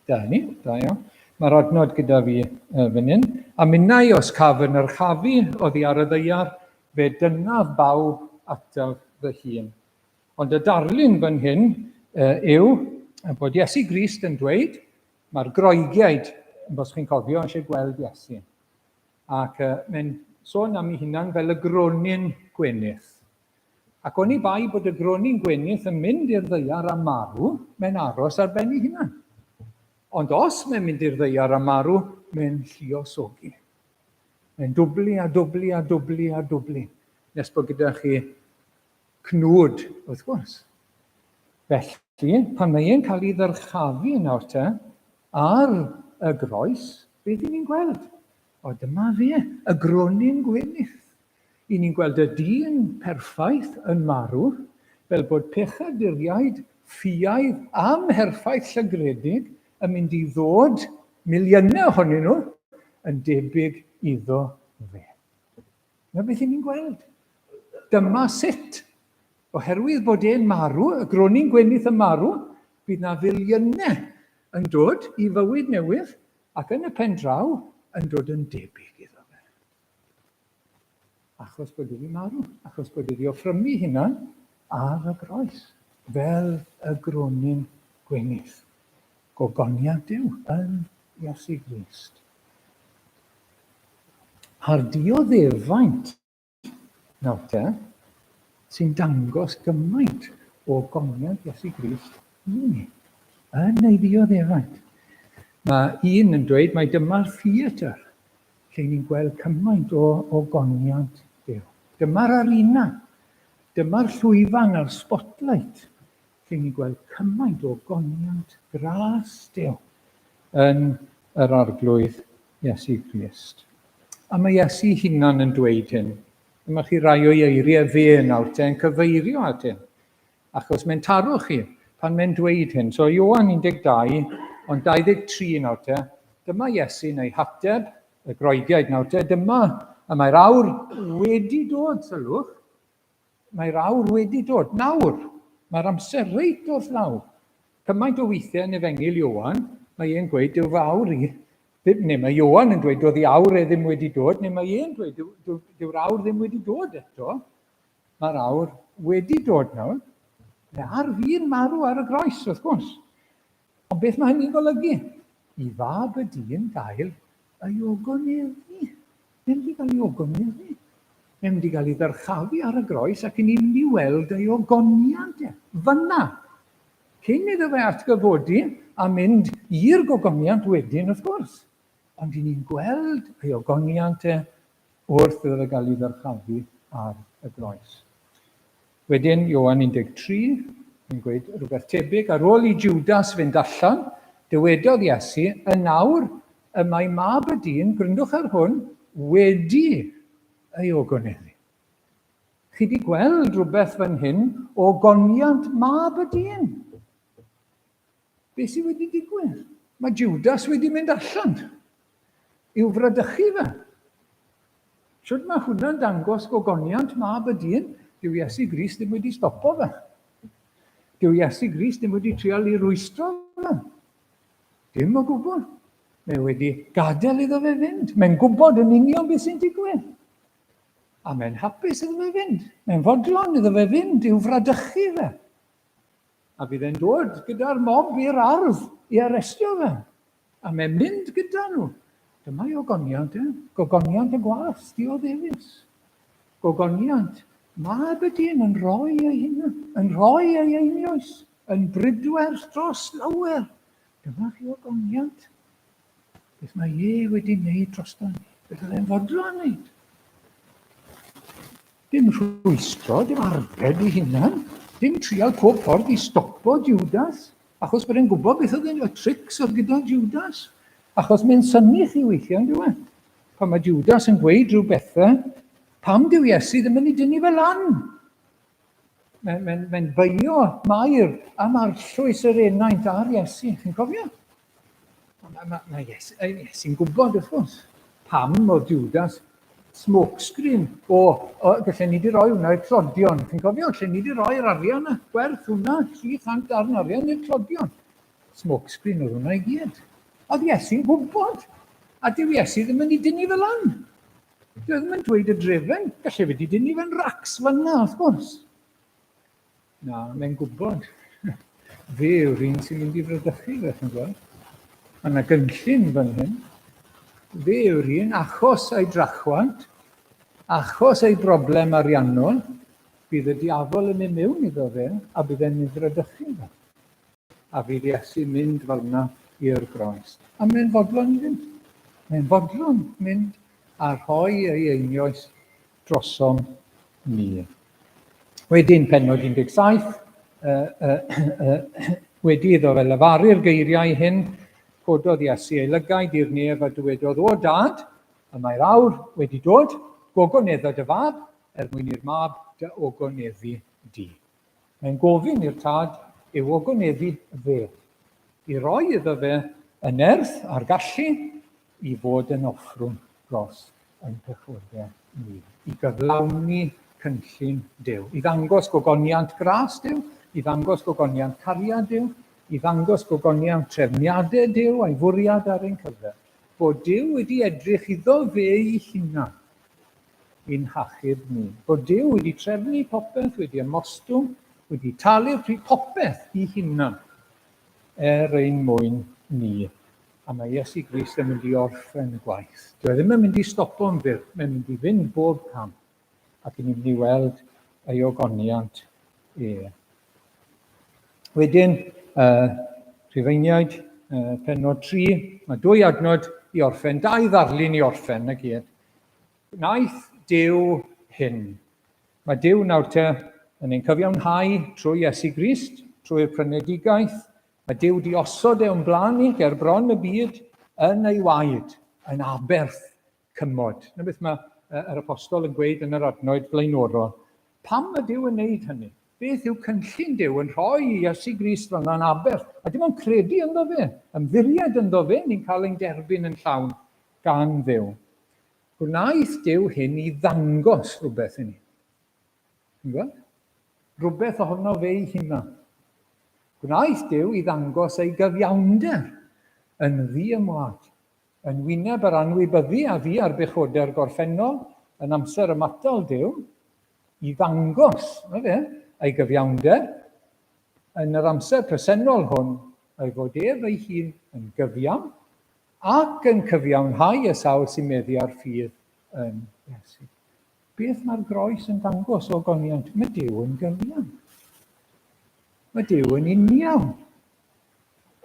Da ni, da iawn. Mae'r adnod gyda fi fan hyn. A minnau os caf yn yrchafu oddi ar y ddaear, fe dynaf bawb ataf fy hun. Ond y darlun fan hyn yw bod Iesu Grist yn dweud, Mae'r Groegiaid, os chi'n cofio, eisiau gweld Iesu. Ac uh, mae'n sôn am ei hunan fel y gronyn gwenith. Ac oni bai bod y gronyn gwenith yn mynd i'r ddaear a marw, mae'n aros ar ben ei hunan. Ond os mae'n mynd i'r ddaear a marw, mae'n lluosogi. Mae'n dwblu a dwblu a dwblu a dwblu, nes bod gyda chi cnwd, wrth gwrs. Felly, pan mae e'n cael ei ddyrchafu nawr te, ar y groes, beth i ni'n gweld? O, dyma fe, y gronyn gwenith. I ni'n gweld y dyn perffaith yn marw, fel bod pechaduriaid ffiaidd amherffaith llygredig yn mynd i ddod, miliynau ohonyn nhw, yn debyg iddo fe. Na beth i ni'n gweld. Dyma sut. Oherwydd bod e'n marw, y gronyn gwenith yn marw, bydd na filiynau yn dod i fywyd newydd ac yn y pen draw yn dod yn debyg iddo fe. Achos bod wedi marw, achos bod wedi offrymu hunan ar y groes, fel y gronyn gwenith. Gogoniant Duw yn Iesu Grist. A'r dioddefaint nawr te, sy'n dangos gymaint o ogoniant Iesu Grist i ni, yn ei ddioddefaint. Mae un yn dweud mai dyma'r theatr lle ni'n gweld cymaint o ogoniant Duw. Dyma'r arena, dyma'r llwyfan a'r spotlight lle ni'n gweld cymaint o ogoniant gras Duw yn yr Arglwydd Iesu Grist. A mae Iesu hunan yn dweud hyn. Dyma chi rai o'i eiriau fe nawr te yn cyfeirio at hyn. Achos mae'n taro chi pan mae'n dweud hyn. So Ioan 12, ond 23 nawr te, dyma Iesu'n ei hateb, y Groegiaid nawr te, dyma, y mae'r awr wedi dod, sylwch, Mae'r awr wedi dod. Nawr! Mae'r amser reit wrth law. Cymaint o weithiau yn Efengyl Ioan, mae e'n gweud, dyw fy awr i, ddim, neu mae Ioan yn dweud, doedd ei awr e ddim wedi dod, neu mae e'n dweud, dyw'r dyw, dyw awr ddim wedi dod eto. Mae'r awr wedi dod nawr. Mae ar fin marw ar y groes, wrth gwrs. Ond beth mae hynny'n golygu? I fab y dyn gael ei ogoneddu. Mae'n mynd i gael ei ogoneddu. Mae'n mynd i gael ei ddyrchafu ar y groes ac ni'n mynd i weld ei ogoniant e. Fyna. Cyn iddo fe atgyfodi a mynd i'r gogoniant wedyn, wrth gwrs. Ond i ni'n gweld ei ogoniant e wrth iddo fe gael ei ddyrchafu ar y groes. Wedyn, Ioan 13, mae'n gweud rhywbeth tebyg. Ar ôl i Judas fynd allan, dywedodd Iesu, Yn awr y mae mab y dyn, gwrandwch ar hwn, wedi ei ogoneddu. Chi wedi gweld rhywbeth fan hyn o goniant mab y dyn. Beth sydd wedi digwydd? Mae Judas wedi mynd allan i'w fradychu fe. Shwt mae hwnna'n dangos gogoniant mab y dyn? Dyw Iesu Grist ddim wedi stopo fe. Dyw Iesu Grist ddim wedi trial i rwystro fe. Dim o gwbl. Mae wedi gadael iddo fe fynd. Mae'n gwybod yn union beth sy'n digwydd. A mae'n hapus iddo fe fynd. Mae'n fodlon iddo fe fynd i'w fradychu fe. A bydd e'n dod gyda'r mob i'r ardd i arestio fe. A mae'n mynd gyda nhw. Dyma ei ogoniant e. Gogoniant y gwas, dioddefus. Gogoniant. Mab y dyn yn rhoi ei hunan, yn rhoi ei einioes, yn brydwerth dros lawer. Dyma chi ogoniant. Beth mae e wedi wneud drosto ni? Beth oedd e'n fodlon wneud? Dim rhwystro, dim arbed ei hunan, dim trial pob ffordd i stopo Judas, achos bod e'n gwybod beth oedd y trics oedd gyda Judas. Achos mae'n synnu chi weithiau, yn dyw e? Pan mae Judas yn gweud rhyw bethau, pam dyw Iesu ddim yn ei dynnu fel lan? Mae'n mae, mae beio Mair am arllwys yr enaint ar Iesu, chi'n cofio? Mae, mae, mae Iesu, Iesu'n gwybod, wrth gwrs, pam oedd Judas smokescreen o, o gallen ni wedi rhoi hwnna i'r tlodion. Chi'n cofio, gallen ni wedi rhoi'r arian yna, gwerth hwnna, 300 darn arian i'r tlodion. Smokescreen oedd hwnna i gyd. Oedd Iesu'n gwybod, a dyw Iesu ddim yn ei dynnu fel lan. Dyw e ddim yn dweud y drefen, gallai fe wedi dynnu fe'n racs fanna, wrth gwrs. Na, mae'n gwybod. Fe yw'r un sy'n mynd i fradychu fe, chi'n gweld. Mae yna gynllun fan hyn. Fe yw'r un, achos ei drachwant, achos ei broblem ariannol, bydd y diafol yn mynd mewn iddo fe a bydd e'n mynd fradychu fe. A fydd Iesu'n mynd fel yna i'r groes. A mae'n fodlon i fynd. Mae'n fodlon mynd a rhoi ei einioes drosom ni. Wedyn pennod 17, uh, uh, uh, wedi iddo fe lefaru'r geiriau hyn, cododd Iesu ei lygaid i'r nef a dywedodd, O dad, y mae'r awr wedi dod, gogonedda dy fab, er mwyn i'r mab dy ogoneddu di. Mae'n gofyn i'r tad i'w ogoneddu fe, i roi iddo fe y nerth a'r gallu i fod yn offrwm dros ein pechodau ni, i gyflawni cynllun Duw. I ddangos gogoniant gras Duw, i ddangos gogoniant cariad Duw, i ddangos gogoniant trefniadau Duw a'i fwriad ar ein cyfer. Bod Duw wedi edrych iddo fe ei hunan i'n hachub ni. Bod Duw wedi trefnu popeth, wedi ymostwng, wedi talu'r pryd popeth i hunan er ein mwyn ni. A mae Iesu Grist yn mynd i orffen y gwaith. Dyw e ddim yn mynd i stopo yn fyr, mae'n mynd i fynd bob cam. Ac ni'n mynd i weld ei ogoniant e. Wedyn, Rhufeiniaid, penod 3, mae dwy adnod i orffen, dau ddarlun i orffen, na gyd. Gwnaeth Duw hyn. Mae Duw nawr te yn ein cyfiawnhau trwy Iesu Grist, trwy'r prynedigaeth. Mae Duw di osod e o'n blaen ni ger bron y byd yn ei waed, yn aberth cymod. Dyna beth mae yr apostol yn gweud yn yr adnoid flaenorol. Pam mae Duw yn neud hynny? Beth yw cynllun Duw yn rhoi i Iesu Grist fel yna'n aberth? A dim ond credu ynddo fe, ymddiried ynddo fe, ni'n cael ein derbyn yn llawn gan Dduw. Gwnaeth Duw hyn i ddangos rhywbeth i ni. Chi'n gweld? Rhywbeth ohono fe ei hunan. Gwnaeth Duw i ddangos ei gyfiawnder yn ddiymwad, yn wyneb yr anwybyddu a fu ar bechodau'r gorffennol yn amser ymatal Duw, i ddangos, na fe, ei gyfiawnder yn yr amser presennol hwn, ei fod ef ei hun yn gyfiawn Ac yn cyfiawnhau y sawl sy'n meddu ar ffydd yn Iesu. Beth mae'r groes yn dangos o goniant? Mae Duw yn gyfiawn. Mae Duw yn uniawn.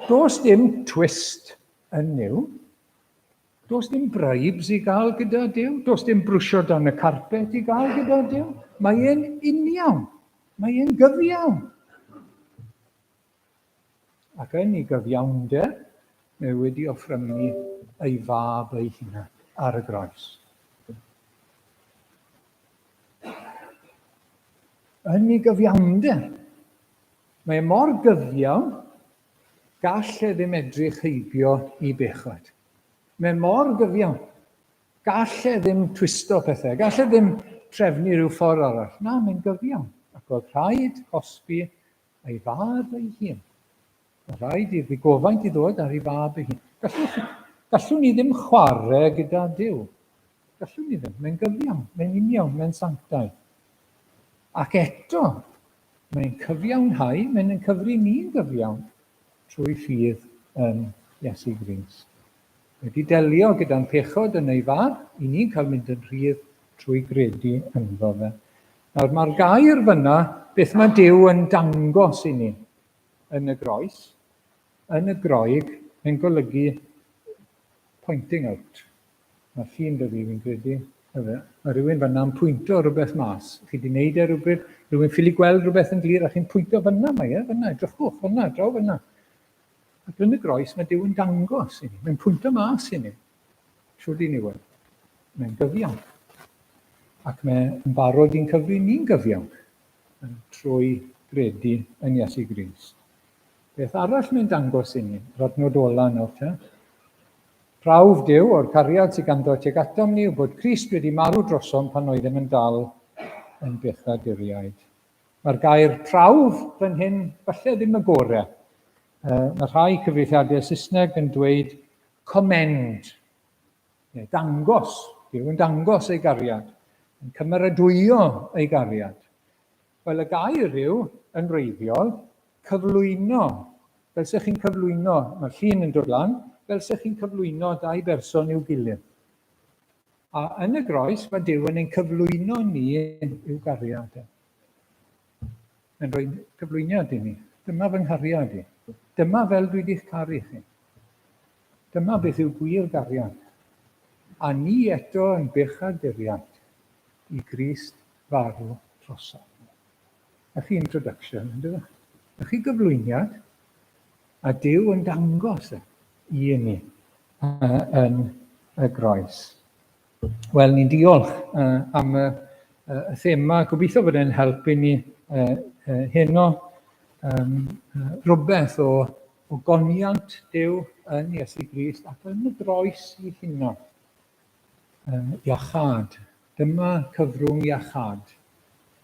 Does dim twist yn Nuw. Does dim bribes i gael gyda Duw. Does dim brwsio dan y carpet i gael gyda Duw. Mae e'n uniawn. Mae e'n gyfiawn. Ac yn ei gyfiawnder, mae wedi offrymu ei fab ei hunan ar y groes. Yn ei gyfiawnder, mae e mor gyfiawn, gall e ddim edrych heibio i bechod. Mae e mor gyfiawn. Gall e ddim twisto pethau, gall e ddim trefnu rhyw ffordd arall. Na, mae'n gyfiawn. Ac oedd rhaid cosbi Ei fab ei hun. Mae rhaid i'r ddigofaint i ddod ar ei fab ei hun. Gallwch, gallwn ni ddim chwarae gyda Duw. Gallwn ni ddim. Mae'n gyfiawn, mae'n uniawn, mae'n sanctaidd. Ac eto, mae'n cyfiawnhau, mae'n yn cyfri ni'n gyfiawn trwy ffydd yn Iesu Grist. Wedi delio gyda'n pechod yn ei fab, i ni'n cael mynd yn rhydd trwy gredu ynddo fe. Nawr, mae'r gair fyna, beth mae Duw yn dangos i ni yn y groes, yn y Groeg, mae'n golygu pointing out. Mae llun dy fi, fi'n credu. Mae rhywun fyna yn pwynto rhywbeth mas. Chi wedi gwneud e rhywbryd, rhywun ffili gweld rhywbeth yn glir a chi'n pwynto fyna mae e, fyna, edrychwch, fyna, draw fyna. Ac yn y groes mae Duw yn dangos i ni, mae'n pwynto mas i ni. Shwd i ni weld. Mae'n gyfiawn. Ac mae'n barod i'n cyfri ni'n gyfiawn trwy gredu yn Iesu Grist. Beth arall mae'n dangos i ni, yr adnod ola nawr te. Prawf Duw o'r cariad sydd ganddo tuag atom ni yw bod Crist wedi marw drosom pan oeddem yn dal yn bechaduriaid. Mae'r gair prawf fan hyn falle ddim y gore. Mae rhai cyfieithiadau Saesneg yn dweud commend, neu dangos, Duw yn dangos ei gariad, yn cymeradwyo ei gariad. Wel, y gair yw, yn wreiddiol, cyflwyno, fel se chi'n cyflwyno, mae'r llun yn dod lan, fel se chi'n cyflwyno dau berson i'w gilydd. A yn y groes, mae Duw yn ein cyflwyno ni i'w gariad. E. Mae'n rhoi cyflwyniad i ni. Dyma fy nghariad i. Dyma fel dwi wedi'ch caru chi. Dyma beth yw gwir gariad. A ni eto yn bechaduriaid i Grist farw drosom. Na chi introduction, ynddo fe? Na chi gyflwyniad, a Duw yn dangos e i ni yn y groes. Wel, ni'n diolch am y, y thema. Gobeithio bod e'n helpu ni heno. Rhywbeth o, o goniant Duw yn Iesu Grist ac yn y groes i hunan. Iachâd. Dyma cyfrwng iachâd.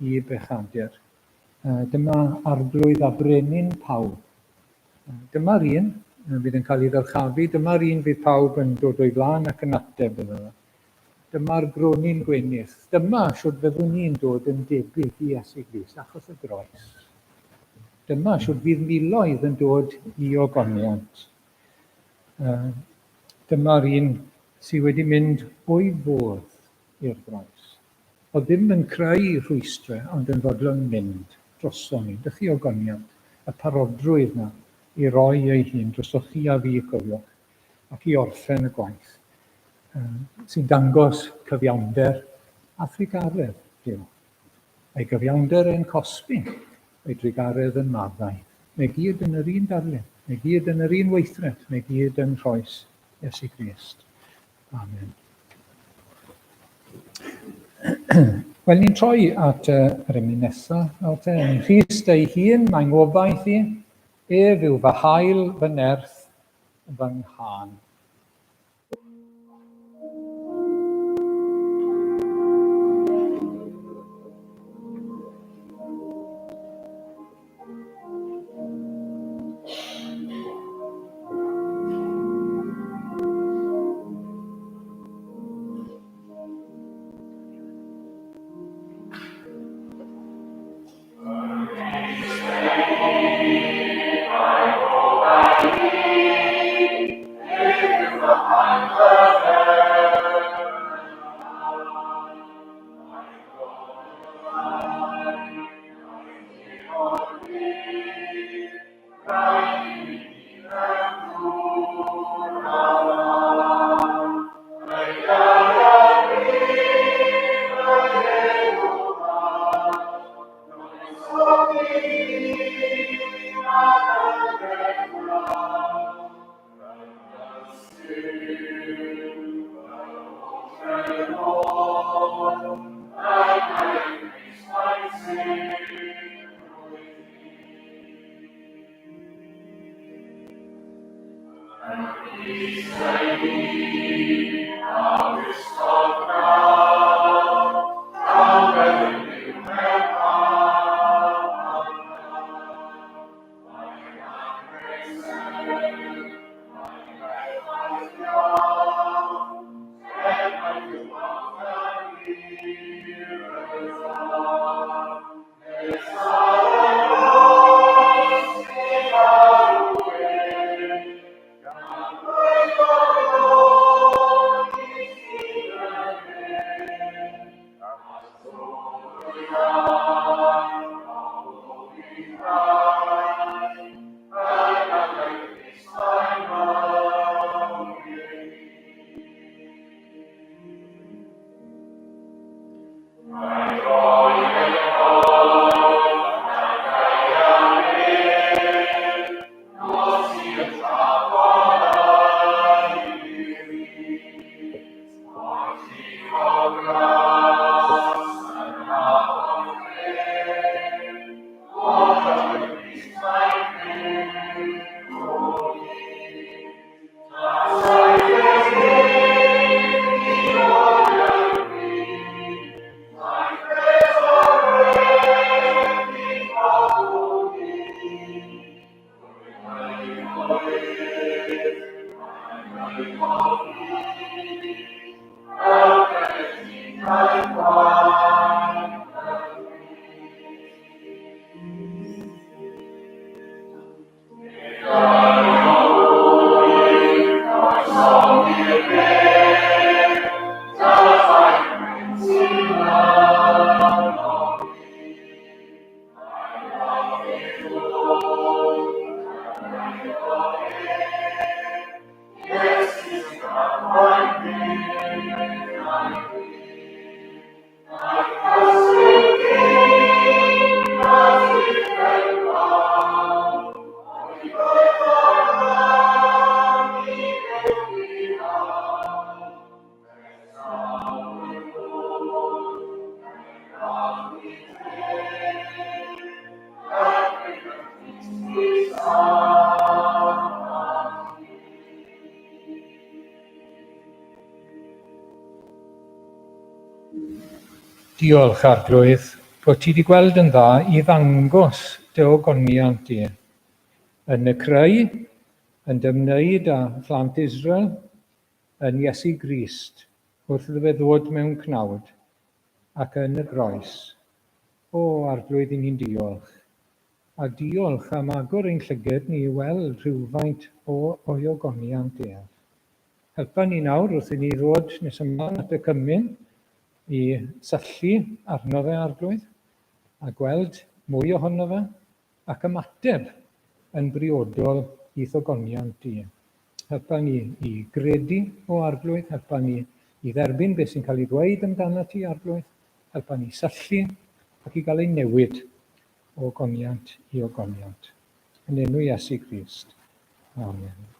i bechadur. Dyma arglwydd a brenin pawb. Dyma'r un fydd yn cael ei ddyrchafu, dyma'r un fydd pawb yn dod o'i flaen ac yn ateb iddo fe. Dyma'r gronyn gwenith. Dyma shwd fyddwn ni'n dod yn debyg i Iesu Grist, achos y groes. Dyma shwd fydd miloedd yn dod i ogoniant. Dyma'r un sydd wedi mynd o'i fodd i'r groes. Oedd ddim yn creu rhwystrau, ond yn fodlon mynd droson ni. Dych chi ogoniant, y parodrwydd 'na i roi ei hun drosoch chi a fi, cofiwch, ac i orffen y gwaith sy'n dangos cyfiawnder a thrugaredd Duw. Ei gyfiawnder e'n cosbi, ei drugaredd yn maddau. Mae gyd yn yr un darlun, mae gyd yn yr un weithred, mae gyd yn rhoes Iesu Grist. Amen. Wel, ni'n troi at yr emyn nesaf, nawr te. Yng Nghrist ei hun, mae'n ngobaith i. Ef yw fy hael, fy nerth, fy nghân. Diolch, Arglwydd. bod ti wedi gweld yn dda i ddangos dy ogoniant di yn y creu, yn dy ymwneud â phlant Israel, yn Iesu Grist, wrth iddo fe ddod mewn cnawd, ac yn y groes. O, Arglwydd, i ni'n diolch. A diolch am agor ein llyged ni i weld rhywfaint o o'i ogoniant ef. Helpa ni nawr wrth i ni ddod nes ymlaen at y cymun i syllu arno fe, Arglwydd, a gweld mwy ohono fe, ac ymateb yn briodol i'th ogoniant di. Helpa ni i gredu, o Arglwydd, helpa ni i dderbyn beth sy'n cael ei ddweud amdano ti, Arglwydd, helpa ni syllu ac i gael ein newid o ogoniant i ogoniant. Yn enw Iesu Grist. Amen.